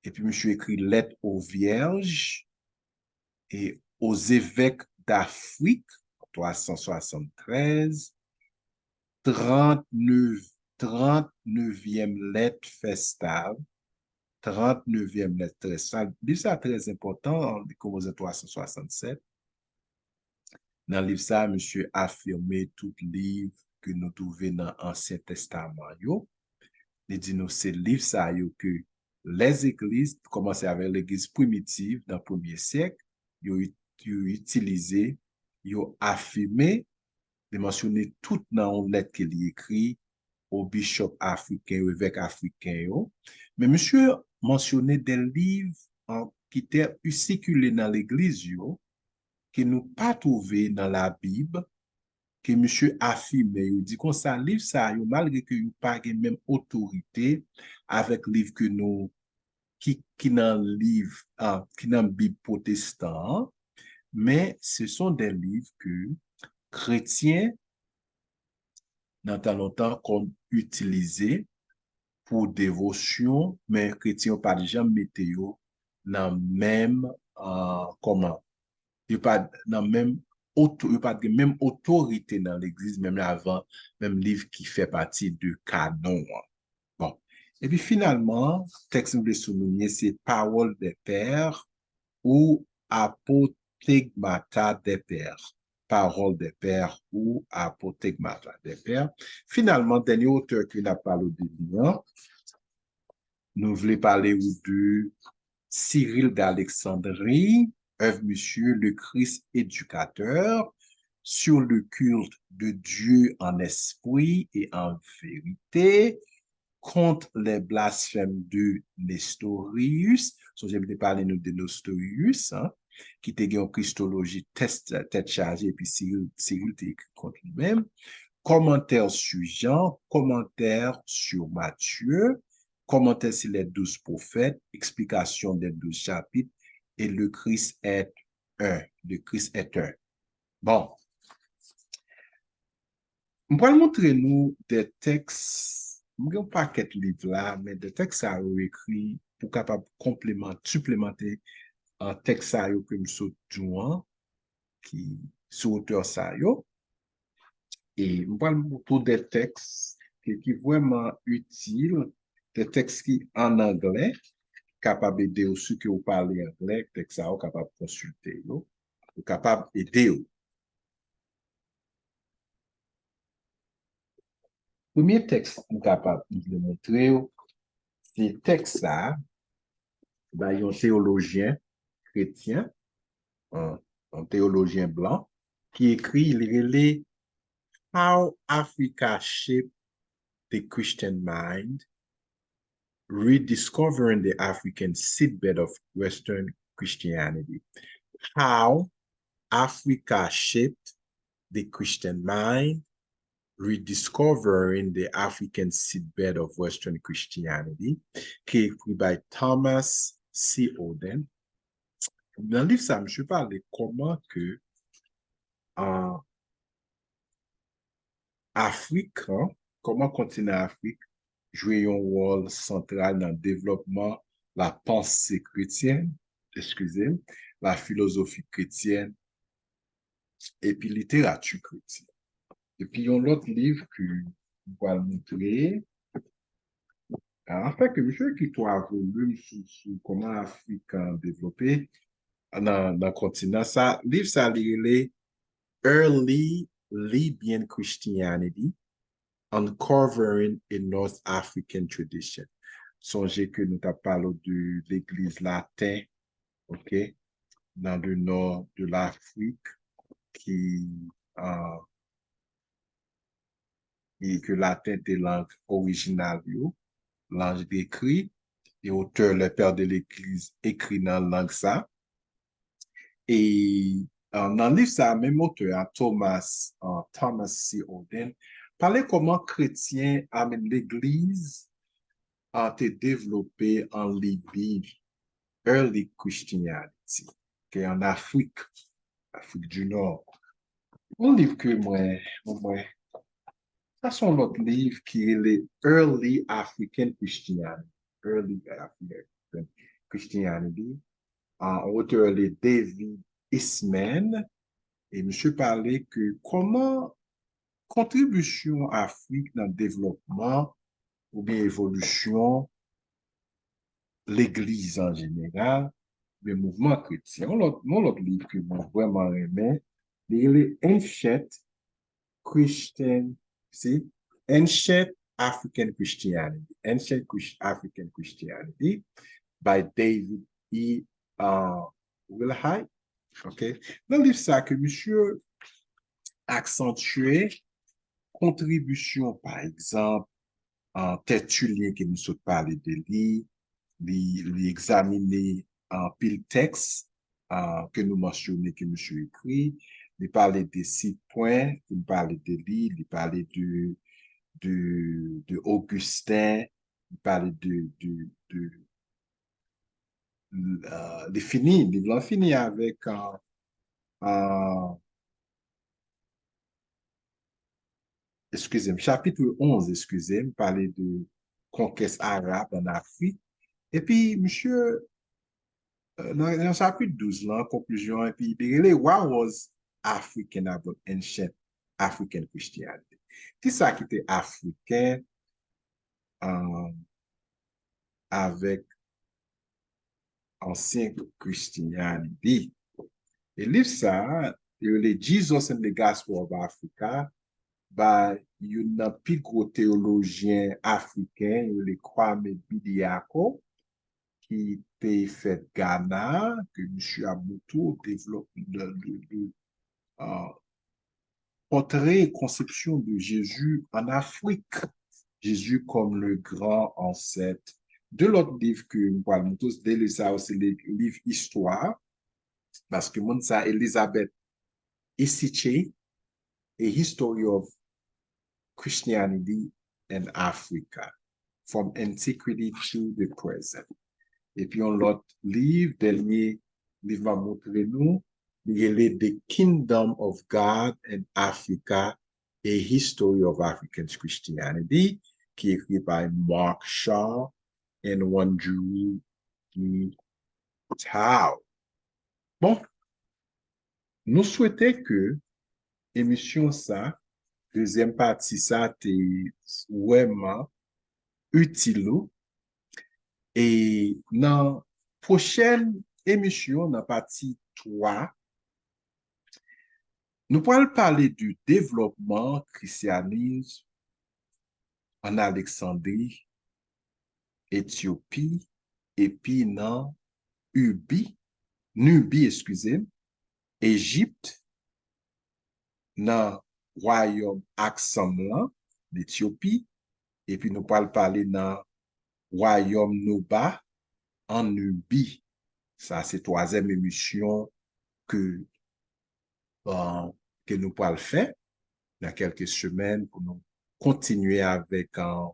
epi misye ekri Lettres aux vierges et aux évêques d'Afrique, twa san swasanntrèz, trannnev, trannevyenm lèt fèstal, trannevyenm lèt fèstal. Liv sa trè enpòtan, li kòmanse twa san swasannsèt. Nan liv sa, misye afime tout liv ke nou twouve nan Ansyen Testaman yo. Li di nou se liv sa yo ke lèzegliz, kòmanse avèk legliz primitiv nan premye syèk, yo, yo itilize, yo afime, li mansyone tout nan yon lèt ke li ekri o bishop afriken yo, evèk afriken yo. Men misye mansyone de liv an, ki te sikile nan legliz yo, ke nou pa twouve nan Labib, ke misye afime yo, di konsa, liv sa yo, malgre ke yo pa gen menm otorite avèk liv ke nou, ki, ki nan liv, ah, ki nan Bib pwotestan an, men ce sont des livres que kretyen nan tan lontan konn itilize pou devosyon, men kretyen yo pa t janm mete yo nan menm, ah, kòman, yo pa t nan menm oto-, yo pa t gen menm otorite nan legliz, menm avan, menm liv ki fè pati de kanon an. Bon. Epi finalman, tèks nou vle soulinye, se Parole des Pères ou Apotegmata des Pères. Parole des Pères ou Apotegmata des Pères. Finalman, dènye otè ke n ap pale de li an, nou vle pale ou de Cyril d'Alexandrie, œuvre Monsieur le Christ éducateur, sur le culte de Dieu en esprit et en vérité, contre les blasphèmes de Nestorius. Sonje m te pale nou de Nestorius, hein, ki te gen yon kristoloji tès-, tèt chaje, epi Cyril, Cyril te ekri kont li menm. Commentaire sur Jean, commentaire sur Matthieu, commentaire sur les douze prophètes, explication des douze chapitres, et Le Christ est un, Le Christ est un. Bon. M pral montre nou de tèks, m gen yon pakèt liv la, men de tèks sa yo ekri pou kapab konpleman-, siplemante, ah, tèks sa yo ke m sot di w an, ki sou otè sa yo. E m pral montre w de tèks ke, ki vrèman itil, de tèks ki an anglè, kapab ede w, si ke w pale anglè, tèks sa yo kapab konsilte yo, yo kapab ede w. Premye tèks m kapab, m vle montre w, se tèks sa a, bay yon teyolojyen kretyen, yon, yon teyolojyen blan, ki ekri, li rele How Africa Shaped the Christian Mind, Rediscovering the African Seedbed of Western Christianity. How Africa Shaped the Christian Mind, Rediscovering the African Seedbed of Western Christianity, ki ekri by Thomas C. Oden. Nan liv sa, misye pale kòman ke, uh, Afrik, kòman kontinan Afrik jwe yon wòl santral nan devlòpman lapanse kretyèn, eskize m, lafilozofi kretyèn, epi literati kretyèn. Epi yon lòt liv ke m pral montre, anfen, ke misye ekri twa volim sou, sou kòman Afrik, uh, devlope nan, nan kontinan sa. Liv sa, li rele Early Libyan Christianity, Uncovering a North African Tradition. Sonje ke nou t ap pale de legliz laten, ok, nan le nò de Lafrik, ki, uh, e ke laten te lang orijinal yo, lang ekri, e otè, le père de l'église, ekri nan lang sa. E, uh, nan liv sa, menm otè a, Thomas, uh, Thomas C. Oden, pale kòman kretyen, I mean, legliz, uh, te devlope an Libi, early Christianity, ke an Afrik, Afrik di Nò. Yon liv ke mwen, mwen, sa se yon lòt liv ki rele Early African Christianity. Early African Christianity. Uh, otè rele David Eastman. E misye pale ke kòman kontribisyon Afrik nan devlòpman oubyen evolisyon legliz an jeneral, oubyen mouvman kretyen. Yon lòt, yon lòt liv ke mwen vrèman renmen, li rele Ancient Christian, see? Ancient African Christianity. Ancient Chris- African Christianity by David E. uh, Wilhite. Ok? Nan liv sa ke misye aksantye kontribisyon, pa egzanp, uh, Tertullien ke nou sot pale de li, li, li egzamine anpil tèks, uh, ke nou mansyone ke misye ekri, li pale de Cyprien, pou n pale de li, li pale de, de, de Augustin, li pale de, de, de, uh, li fini, liv lan fini avèk, uh, uh, eskize m, chapit onz, eskize m, pale de konkès arab an Afrik. Epi, misye, euh, nan, nan chapit douz lan, konklizyon, epi li rele What was African about ancient African Christianity? Kisa ki te afriken, euh, avèk ansyen Christianity? E liv sa a, yo rele Jesus and the Gospel of Africa, by youn nan pi gwo teyolojyen afriken, yo rele Kwame Bediako, ki te fèt Ghana, ke misye ap montre w devlòp de, de, de, euh, pòtre konsepsyon de Jezi an Afrik. Jésus comme le grand ancêtre. De lòt liv ke m pral montre w, de liv sa yo, se li- liv istwa, paske moun sa, Elizabeth Isichei, A History of Christianity and Africa, From Antiquity to the Present. Epi yon lòt liv, dènye liv m ap montre nou, li rele The Kingdom of God and Africa, A History of African Christianity, ki ekri by Mark Shaw and Wanjuru Tao. Bon, nou swete ke emisyon sa, dezyèm pati sa te vrèman itil ou. E nan pwochèn emisyon, nan pati twa, nou pral pale de devlòpman krisyanis an Aleksandri, Etyopi, epi nan Ubi, Nubi, eskize m, Ejip, nan wayòm Aksanm lan, Letyopi, epi nou pral pale nan wayòm Noba, an Nibi. Sa se twazyèm emisyon ke, euh, ke nou pral fè nan kèlke semèn pou nou kontinye avèk, euh,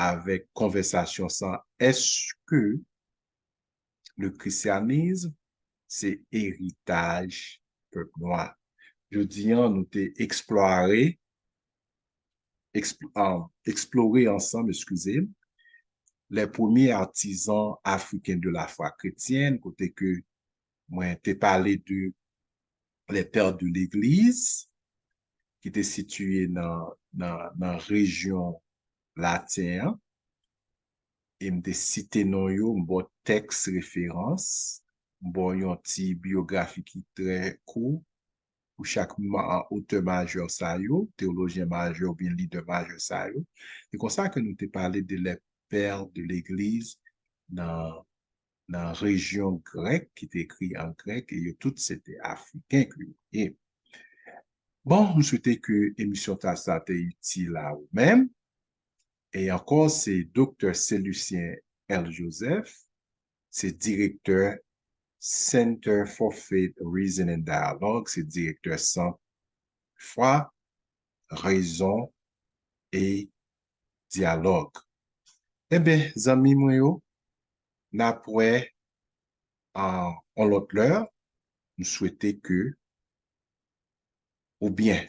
avèk konvèsasyon sa. Èske le christianisme se eritaj pèp nwa? Jodi a, nou te eksplore, ekspl-, ah, eksplore ansanm, eskize m, les premiers artisans africains de la foi chrétienne, kote ke mwen te pale de les pères de l'Église, ki te sitiye nan, nan, nan rejyon laten an, e m te site non yo, m ba w tèks referans, m ba w yon ti biyografi ki trè kou pou chak ma-, otè majè sa yo, teyolojyen majè oubyen lidè majè sa yo. Se konsa ke nou te pale de les pères de l'Église nan, nan rejyon grèk, ki te ekri an grèk, e yo tout se te Afriken ke yo ye. Bon, m swete ke emisyon ta sa te itil a ou menm. E ankò, se Doktè Celucien L. Joseph, se direktè Center for Faith, Reason and Dialogue, se direktè Sant Fwa, Rezon e Dyalòg. Enben, zanmi mwen yo, n ap wè, ah, yon lòt lè. M swete ke ou byen.